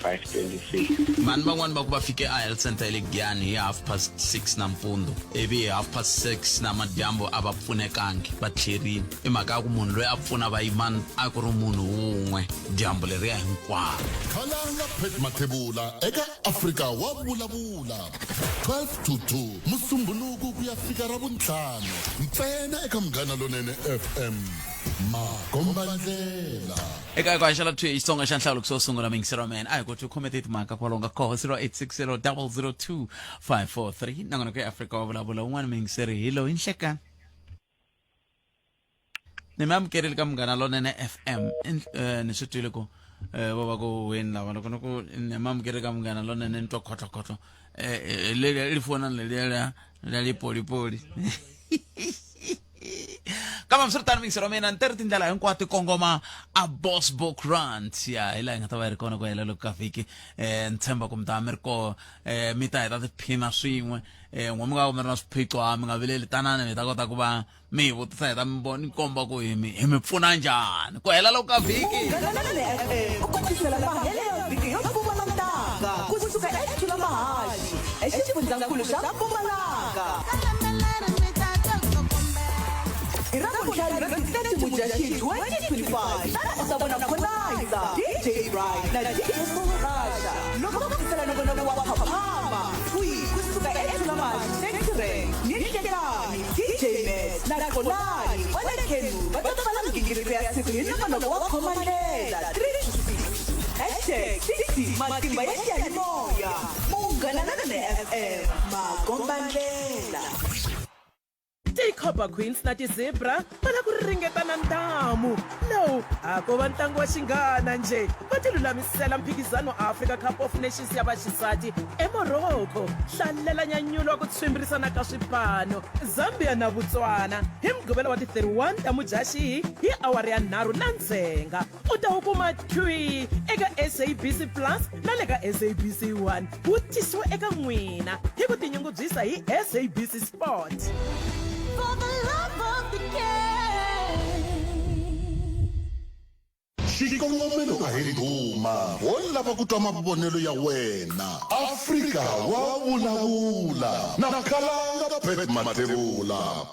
26. Vanhu van'wani va ku va fike a health center ya le Giyani hi 6:30 nampundzu ivi hi 6:30 namadyambu a va pfunekangi va tlherile. I mhaka ya ku munhu loyi a pfuna vayimani a ku ri munhu wun'we dyambu leriya hinkwaro. Khalanga Pat Mathebula eka Afrika wa Vulavula 12 to 2 Musumbhunuku ku ya fika Ravuntlhanu ntsena eka Munghana Lonene FM. Makombandlela. Eka ku haxela thwi Xitsonga xa nhlawulo ku sungula mingiselo wa mina a hi ku ti khome timhaka kwalomu ka koho 0860 002 543 nangona ku ya Afrika wa vulavula un'wana mingiseri hi loyi nhlekani ni mi amukerile ka munghana lonene fm eh, ni swi twile ku eh, va va ku weni lava loko ni ku ni mi amukerile ka munghana lonene ni twa khotlokhotlho eh, leliya li fona leliya la lipolipoli ka Kambe hambiswiritano miyingiseri wa mina ni teri tindlela hinkwato ti kongoma a boss book rant ya hi laha hi nga ta va hi ri kona ku hela loko ka vhiki. Ni tshemba ku mi ta va mi ri koho, mi ta hi ta tiphina swin'we. N'we mi nga va mi ri na swiphiqo, a mi nga vileli, tanani mi ta kota ku va mi hi vutisa, hi ta mi ni komba ku hi mi hi mi pfuna njhani ku hela loko ka vhiki. Munghana Lonene FM u ku tisela mahelo ya vhiki yo pfumala ntanga ku suka eThulamahashe exifundzhankulu xa Mpumalanga. Hi Ravuntlhanu ra ti 30 Mudyaxihi 2025, tana u ta vona Khonaiza, DJ Bright na DJ Soul Rasha loko va ku tisela nongonoko wa Phaphama thwi ku suka eThulamahashe Taxi Rank ni Nhlekani. DJ Matt na Xolani va le Kenwood va ta pfala migingiriko ya siku hi nongonoko wa Khoma Ndlela 3 to 6. Hashtag 60 Matimba ya Xiyanimoya. Munghana Lonene FM, makombandlela. Ti-Copper Queens na ti-Zebra va lava ku ringetana ntamu. Lowu a ko va ntlangu wa xinghana njhe, va tilulamisela mphikizano wa Africa Cup of Nations ya vaxisati eMorocco. Hlalela nyanyulo wa ku tshwimbirisana ka swipano, Zambia na Botswana, hi Mugqivela wa ti 31 ta Mudyaxihi hi awara ya nharhu na ndzhenga. U ta wu kuma thwii eka SABC Plus na le ka SABC 1. Wu tisiwa eka n'wina hi ku tinyungubyisa hi SABC Sport. For the love of the game. Xikongomelo a hi ndhuma, ho lava ku twa mavonelo ya wena. Afrika wa vulavula na Khalanga Pat Mathebula.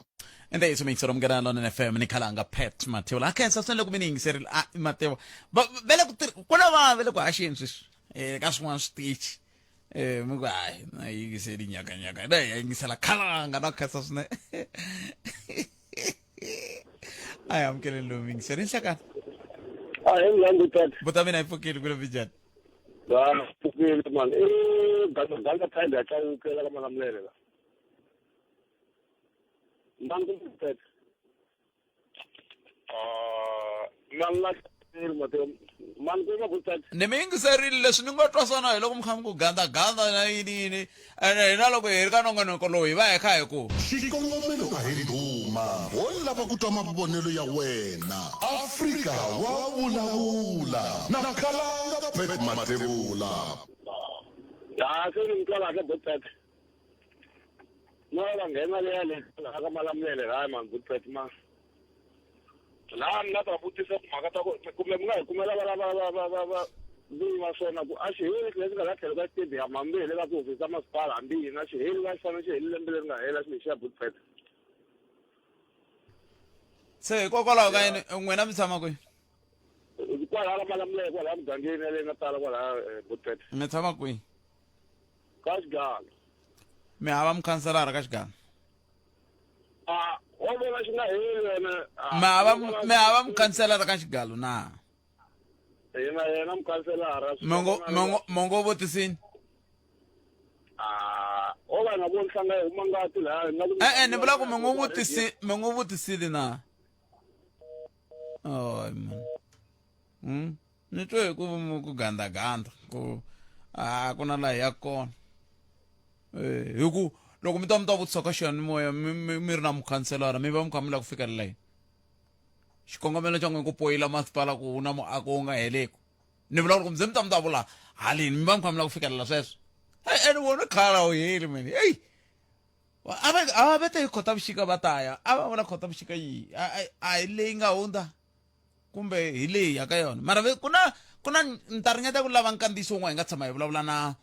Ende hi swimixo Munghana Lonene FM ni Khalanga Pat Mathebula. Ha khensa swinene loko mi ni yingiserile. A Mathebula. Va va le ku tirh ku na vanhu va le ku haxeni sweswi. Ka swin'wana switichi. Mi ku hayi na yingiseli nyakanyaka. Na hi yingisela Khalanga na khensa swinene. A hi amukeleni lowu yingiseri nhlekani. A hi mlangu tata. Buta mina yi pfukile ku le njhani? Va pfukile man. I ganga ganga time ya chawukela ka Malamulele la. Mani ku tata. Ah, mani la mani ku ma ku tata. Ni mi yingiserile leswi ni nga twa swona hi loko mi kha mi ku gandaganda na yini yini ene hina loko hi ri ka nongonoko lowu hi va hi kha hi ku Xikongomelo a hi ndhuma, ho lava ku twa mavonelo ya wena. Afrika wa vulavula na Khalanga Pat Mathebula. Ya se ni mi twa kahle bo tata. No va nghena le ya le laha ka Malamulele hayi man bo tata ma. Laha ni nga ta vutisa timhaka ta ku kumbe mi nga hi kumela va va va va va va vinyi va swona ku a xi heli lexi nga la tlhelo ka stadium hambi hi le ka tihofisi ta masipala hambi yini a xi heli va xi fanele xi heli lembe leri nga hela xilo lexiya Bootpet. Se hikokwalaho ka yini n'wina mi tshama kwihi? Kwalaha ka Malamulele kwalaha mugangeni ya le Natala kwalaha Bootpet. Mi tshama kwihi? Ka Xigalo. Mi hava mukhanselara ka Xigalo? A wa vona xi nga heli wena. Mi hava mi hava mukhanselara ka Xigalo na? Yena yena mukhanselara. Mongo mongo mongo vutisini. Ah, o va nga voni hlanga huma ngati laha na ku Eh eh ni vula ku mi ngo vutisi mi ngo vutisile na? Oh man. Ni twe hi ku ku gandaganda ku a ku na laha hi yaka kona. Hi ku loko mi ta mi ta vutisa ka xiyanimoya mi mi mi ri na mukhanselara mi va mi kha mi lava ku fikelela yini? Xikongomelo xa n'wina ku poyila masipala ku wu na muako wu nga heleku. Ni vula ku loko mi ze mi ta mi ta vula haleni mi va mi kha mi lava ku fikelela sweswo. Hey, ene wona khale a wu heli mani. Hey. A va a va te hi Khotavuxika va ta ya. A va vula Khotavuxika yihi? A a hi leyi nga hundza kumbe hi leyi ya ka yona. Mara ku na ku na ni ta ringeta ku lava nkandziyiso wun'wana hi nga tshama hi vulavula na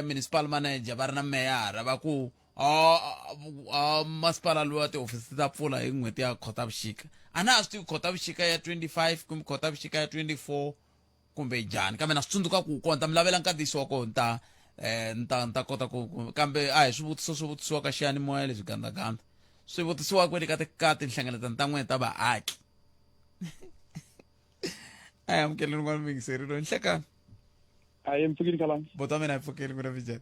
municipal manager va ri na meyara va ku a masipala lowa tihofisi ti ta pfula hi n'hweti ya Khotavuxika. A na ha swi tivi Khotavuxika ya 25 kumbe Khotavuxika ya 24 kumbe njhani kambe na swi tsundzuka ku kona ta mi lavela nkandziyiso wa kona ni ta ni ta ni ta kota ku kambe a hi swivutiso swi vutisiwaka xiyanimoya leswi gandaganda swi vutisiwa kwele ka ka tinhlengeletano ta n'wina ta vaaki. A hi amukeleni n'wana muyingiseri loyi nhlekani. A hi mpfukile Khalanga. Buti wa mina hi pfukile ku na minjhani?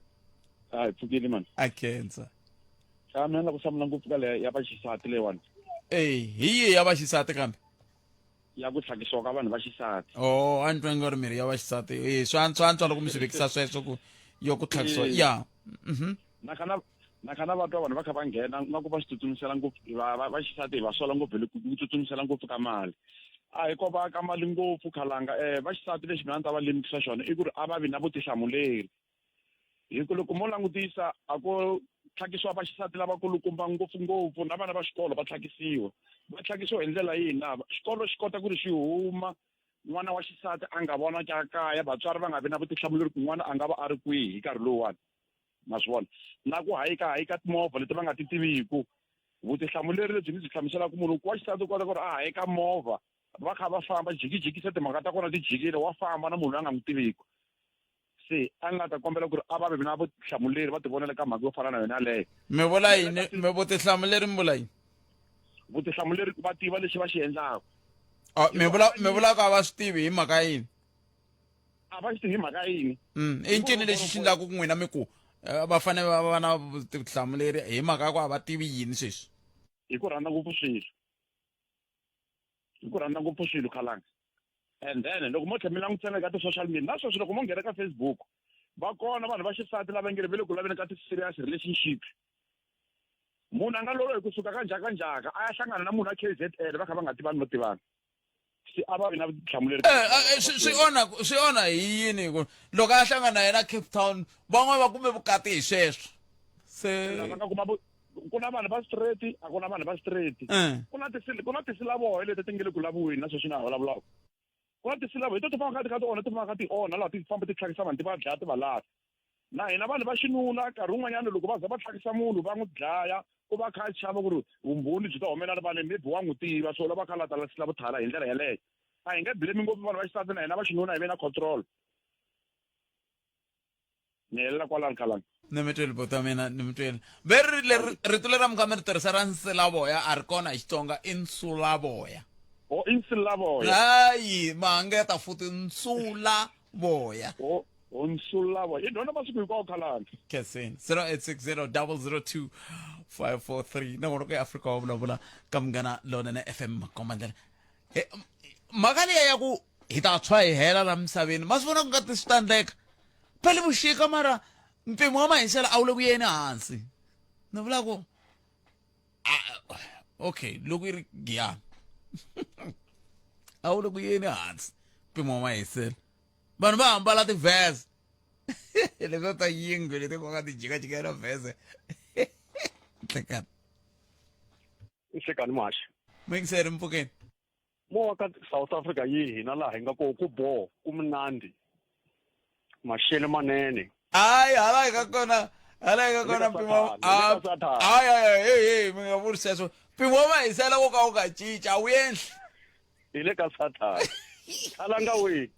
A hi pfukile mani. A khensa. A mina ni la ku hlamula ngopfu ka leya ya vaxisati leyiwani. Eyi hi yihi ya vaxisati kambe? Ya ku tlhakisiwa ka vanhu va xisati. Oh, a ni twa nga ri mirhi ya vaxisati. Eh, swa swa antswa loko mi swi vekisa sweswo ku yo ku tlhakisiwa. Ya. Na kha na Na kha na va twa vanhu va kha va nghena nga ku va xi tsutsumisela ngopfu va va va xisati hi va sola ngopfu hi le ku tsutsumisela ngopfu ka mali. A hi ko va ka mali ngopfu khalanga va xisati lexi mina a ni ta va lemukisa xona i ku ri a va vi na vutihlamuleri. Hi ku loko mo langutisa a ko tlhakisiwa vaxisati lavakulukumba ngopfungopfu na vana va xikolo va tlhakisiwa. Va tlhakisiwa hi ndlela yihi na? Xikolo xi kota ku ri xi huma n'wana wa xisati a nga vonaki a kaya vatswari va nga vi na vutihlamuleri ku n'wana a nga va a ri kwihi hi nkarhi lowuwani ma swi vona na ku hayika hayika timovha leti va nga ti tiviku vutihlamuleri lebyi ni byi hlamuselaka munhu wa xisati u kota ku ri a hayika movha va kha va famba jikijikisa timhaka ta kona ti jikile wa famba na munhu loyi a nga n'wi tiviku se a nga ta kombela ku ri a va vi na vutihlamuleri va tivonela ka mhaka yo fana na yona yaleyo mi vula yini mi vutihlamuleri mi vula yini vutihlamuleri ku va tiva lexi va xi endlaka Oh, mi vula mi vula ku a va swi tivi hi mhaka yini a va xi tivi hi mhaka yini i ncini lexi xi endlaku ku n'wina mi ku va fanele va va na vutihlamuleri hi mhaka ya ku a va tivi yini sweswi hi ku rhandza ngopfu swilo hi ku rhandza ngopfu swilo khalanga and then loko mo tlhela mi langutisana ka ti-social media na sweswi loko mo nghena ka Facebook va kona vanhu va xisati lava nge va le ku laveni ka ti-serious relationship munhu a nga lolohi kusuka ka njhaka njhaka a ya hlangana na munhu a KZN va kha va nga tivani no tivana se a va vi na vutihlamuleri swi onha swi onha hi yini ku loko a hlangana na yena Cape Town van'wana va kume vukati hi sweswo se va nga kuma ku na vanhu va straight a ku na vanhu va straight ku na ku na tisilavohe leti ti nge le ku laviweni na sweswi na ha vulavulaka ku na tisilavohe hi to ti famba ti kha ti onha ti famba kha ti onha laha ti famba ti tlhakisa vanhu ti va dlaya ti va lahla na hina vanhu va xinuna nkarhi wun'wanyana loko va za va tlhakisa munhu va n'wi dlaya u va kha a chava ku ri vumbhoni byi ta humelela rivaleni maybe wa n'wi tiva so lava kha la ta lasila vuthala hi ndlela yeleyo a hi nge blame ngopfu vanhu va xisati na hina va xinuna hi ve na control ni helela kwalani khalani ni mi tweli buti wa mina ni mi tweli ve ri leri rito leri mi kha mi ri tirhisa ra nsilavoya a ri kona hi Xitsonga i nsulavoya o i nsulavoya hayi mahangeta futhi nsulavoya o o nsulavoya i dyondza masiku hinkwawo khalani khensini 0860 002 543 na vona ku eAfrika wa vulavula ka Munghana Lonene FM makombandlela mhaka liya ya ku hi ta tshwa hi hela la misaveni ma swi vona ku nga ti swi ta endleka phela vuxika mara mpimo wa mahiselo a wu le ku yeni hansi ni vula ku okay loko yi ri giyani a wu le ku yeni hansi mpimo wa mahiselo vanhu va hambala tivhese leswo ta yingwe leti ku nga ti jikajikela vhese nhlekani nhlekani muhaxi muyingiseri mpfukeni Mo ka South Africa yi hina laha hi nga koho ku boho ku mnandi maxelo manene. Hayi hala hi nga kona hala hi nga kona mpimo hayi hayi hey hey mi nga vuri sweswo mpimo wa mahiselo wo ka wu nga cinci a wu endli hi le ka sathana khalanga we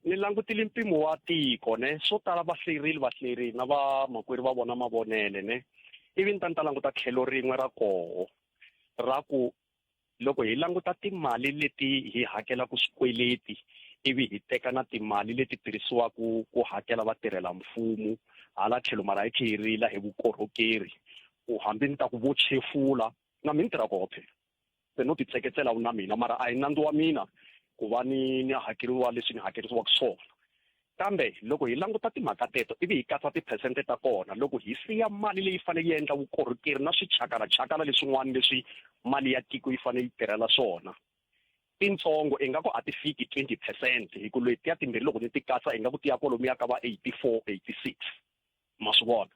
ni langutile mpimo wa tiko ne swo tala va hlerile va hlerile na va makwerhu va vona mavonele ne ivi ni ta ni ta languta tlhelo rin'we ra koho ra ku Loko hi languta timali leti hi hakelaka swikweleti ivi hi teka na timali leti tirhisiwaka ku hakela vatirhela-mfumo hala tlhelo mara hi tlhe hi rila hi vukorhokeri ku hambi ni ta ku vo chefula na mina ni tirha koho phela se no titseketsela na mina mara a hi nandzu wa mina ku va ni ni hakeriwa leswi ni hakerisiwaka swona. Kambe loko hi languta timhaka teto ivi hi katsa tiphesente ta kona, loko hi siya mali leyi fanele yi endla vukorhokeri na swichakala-chakala leswin'wana leswi mali ya tiko yi fanele yi tirhela swona, tintsongo, ingaku a ti fiki 20 phesente, hi ku letiya timbirhi loko ni ti katsa ingaku ti ya kwalomuya ka va 84, 86. Ma swi vona?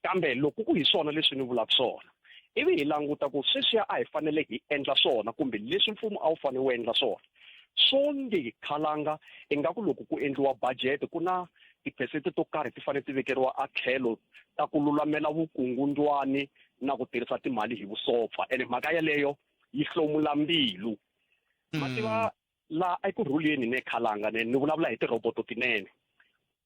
Kambe loko ku hi swona leswi ni vulaka swona, ivi hi languta ku sweswiya a hi fanele hi endla swona kumbe leswi mfumo a wu fanele wu endla swona, swo nge khalanga ingaku loko ku endliwa budget ku na tiphesente to karhi ti fanele ti vekeriwa etlhelo ta ku lulamela vukungundwani na ku tirhisa timali hi vusopfa. Ene mhaka yaleyo yi hlomula mbilu. Ma tiva laha Ekurhuleni ne Khalanga ne ni vulavula hi tirhoboto tinene.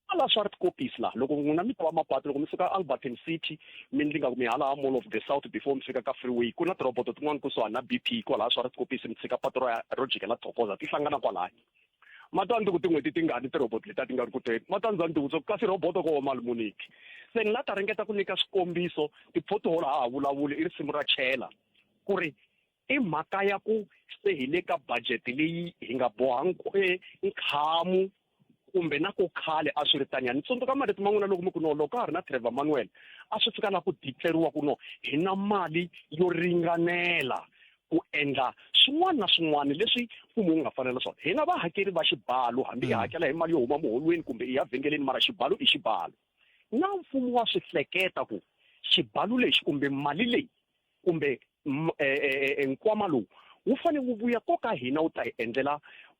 Kwala Swartkoppies laha, loko n'wina mi tiva mapatu, loko mi suka Alberton City mi ndlinga ku mi hala Mall of the South before mi fika ka freeway, ku na tirhoboto tin'wana kusuhani na BP kwalaya Swartkoppies mi tshika patu ro ya ro jikela Thokoza ti hlangana kwalaya. Ma twa ni ku tin'hweti tingani tirhoboto leti a ti nga ri ku teni. Ma twa ni za ni tivutisa ku kasi rhoboto ko va mali muni ke? Se ni la ta ringeta ku nyika swikombiso, ti-pothole a ha vulavuli i risimu ra chela ku ri I mhaka ya ku se hi le ka budget leyi hi nga boha nkhamu Kumbe na ku khale a swi ri taniya. Ni tsundzuka marito ma n'wina loko mi ku no loko ka ha ri na Trevor Manuel a swi fika laha ku declare-riwa ku no hi na mali yo ringanela ku endla swin'wana na swin'wana leswi mfumo wu nga fanela swona. Hina vahakeri va xibalo hambi hi hakela hi mali yo huma muholweni kumbe i ya vhengeleni mara xibalo i xibalo. Na mfumo wa swi hleketa ku xibalo lexi kumbe mali leyi kumbe nkwama lowu wu fanele wu vuya ko ka hina wu ta hi endlela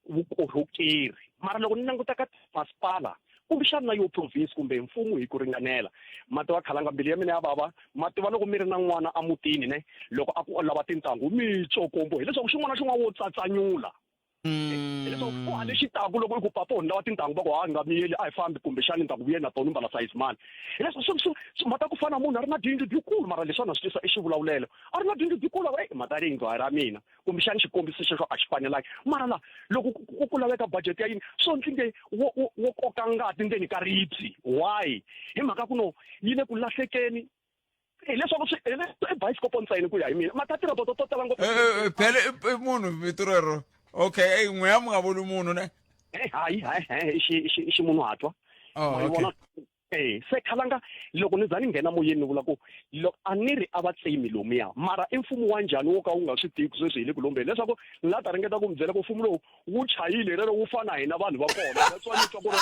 vukorhokeri. Mara loko ni languta ka masipala kumbexana na yo province kumbe mfumo hi ku ringanela, ma tiva khalanga mbilu ya mina ya vava, ma tiva loko mi ri na n'wana emutini ne, loko a ku u lava tintangu mi tsokombo, hileswaku xin'wana na xin'wana wo tsatsanyula. Hileswaku ku hale xitaku loko i ku papa u ni lava tintangu va ku ha nga miyeli a hi fambi kumbexani ni ta ku vuye na tona u mbala size mani. Hileswaku swi swi mhaka ku fana munhu a ri na dyindlu dyikulu mara leswi a na swi twisa i xivulavulelo a ri na dyindlu dyikulu a ku eyi mhaka ya yindlu a hi ra mina kumbexani xikombiso xexo a xi fanelangi mara la loko ku ku laveka budget ya yini swo ndzi nge wo wo wo koka ngati ndzeni ka ribyi why hi mhaka ku no yi le ku lahlekeni hileswaku swi i bayisikopo ntsena ku ya hi mina mata tirhoboto to tala ngopfu eh, eh, phela i munhu vito rero okay n'we a mi nga vuli munhu ne hayi hayi i ximunhuhatwa oh, okay. Eh, se khalanga loko ni za ni nghena moyeni ni vula ku loko a ni ri a va tsemi lomuya mara i mfumo wa njhani wo ka wu nga swi tivi sweswi hi le ku lombeni leswaku ni la ta ringeta ku mi byela ku mfumo lowu wu chayile rero wu fana hina vanhu va kona that's why ni twa ku ri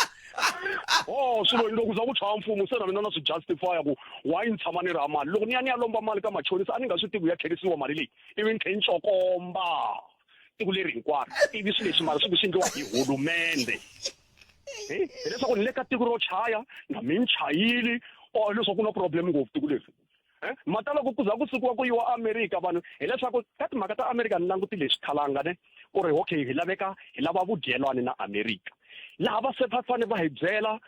oh swilo loko za ku chaya mfumo se na mina na swi justify ku why ni tshama ni ri ha mali loko ni ya ni ya lomba mali ka machonisa a ni nga swi tivi ku ya tlherisiwa mali leyi ivi ni tlhe ni tsokomba tiko leri hinkwaro ivi swilo leswi mara swi swi endliwa hi hulumende hileswaku ni le ka tiko ro chaya na mi ni chayile or hileswaku ku na problem ngopfu tiko leri Eh, mata loko ku za ku sukiwa ku yiwa America vanhu hileswaku ka timhaka ta America ni langutile hi swikhalanga ne ku ri okay hi laveka hi lava vudyelwani na America laha va se va fane va hi byela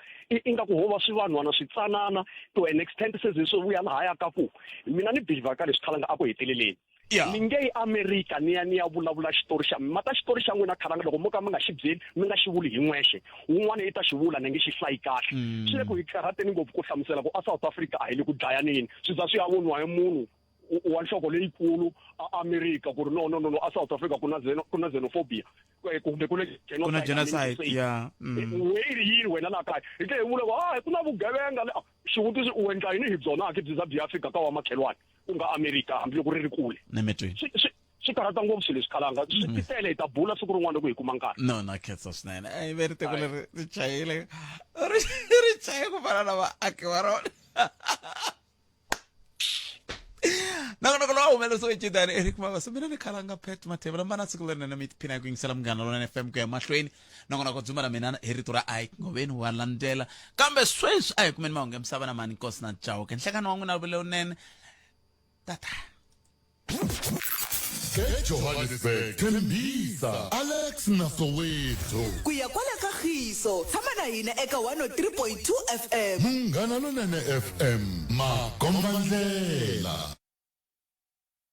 ingaku ho va swivanhwana switsanana to an extent se ze swi vuya lahaya ka ku mina ni believer ka leswi khalanga a ku heteleleni Yeah. Ni nge yi Amerika ni ya ni ya vulavula xitori xa mata xitori xa n'wina khalanga loko mo ka mi nga xi byeli mi nga xi vuli hi n'wexe wun'wana i ta xi vula ni nge xi hlayi kahle mm. swi le ku hi karhateni ngopfu ku hlamusela ku a South Africa a hi le ku dlayaneni swi za swi ya voniwa hi munhu wa nhloko leyikulu a Amerika ku ri no no no no a South Africa ku na ku na xenophobia eh, kumbe ku na ku na genocide ya mm. we yi ri yini wena laha kaya hi tlhe hi vula ku hayi ku na vugevenga xivutiso u endla yini hi byona ke byi za byi ya fika ka wa makhelwani ku nga Amerika hambiloko ri ri kule Nemetweni swi swi swi karhata ngopfu swilo leswi khalanga swi mm. titele hi ta bula siku rin'wana loko hi kuma nkarhi no na khensa swinene ei ve ri tiko leri ri chayile ri ri chaye ku fana na vaaki va rona nongonoko lowu humelerisiwe cidani eric mavaso mina ni khalanga pet mathevula mbana siku lerinene mi tiphina hi ku yingisela munghana lonene fm ku ya mahlweni nongonoko dzumba na mina hi rito ra ike ngoveni wa landzela kambe sweswi a hi kumeni mahungu ya misava na mani nkosi na chauke nhlekani wa n'wina lowunene tata eJohannesburg, Tembisa, Alex na Soweto. Ku ya kwala ka Khiso, tshama na hina eka 103.2 FM. Munghana Lonene FM, makombandlela.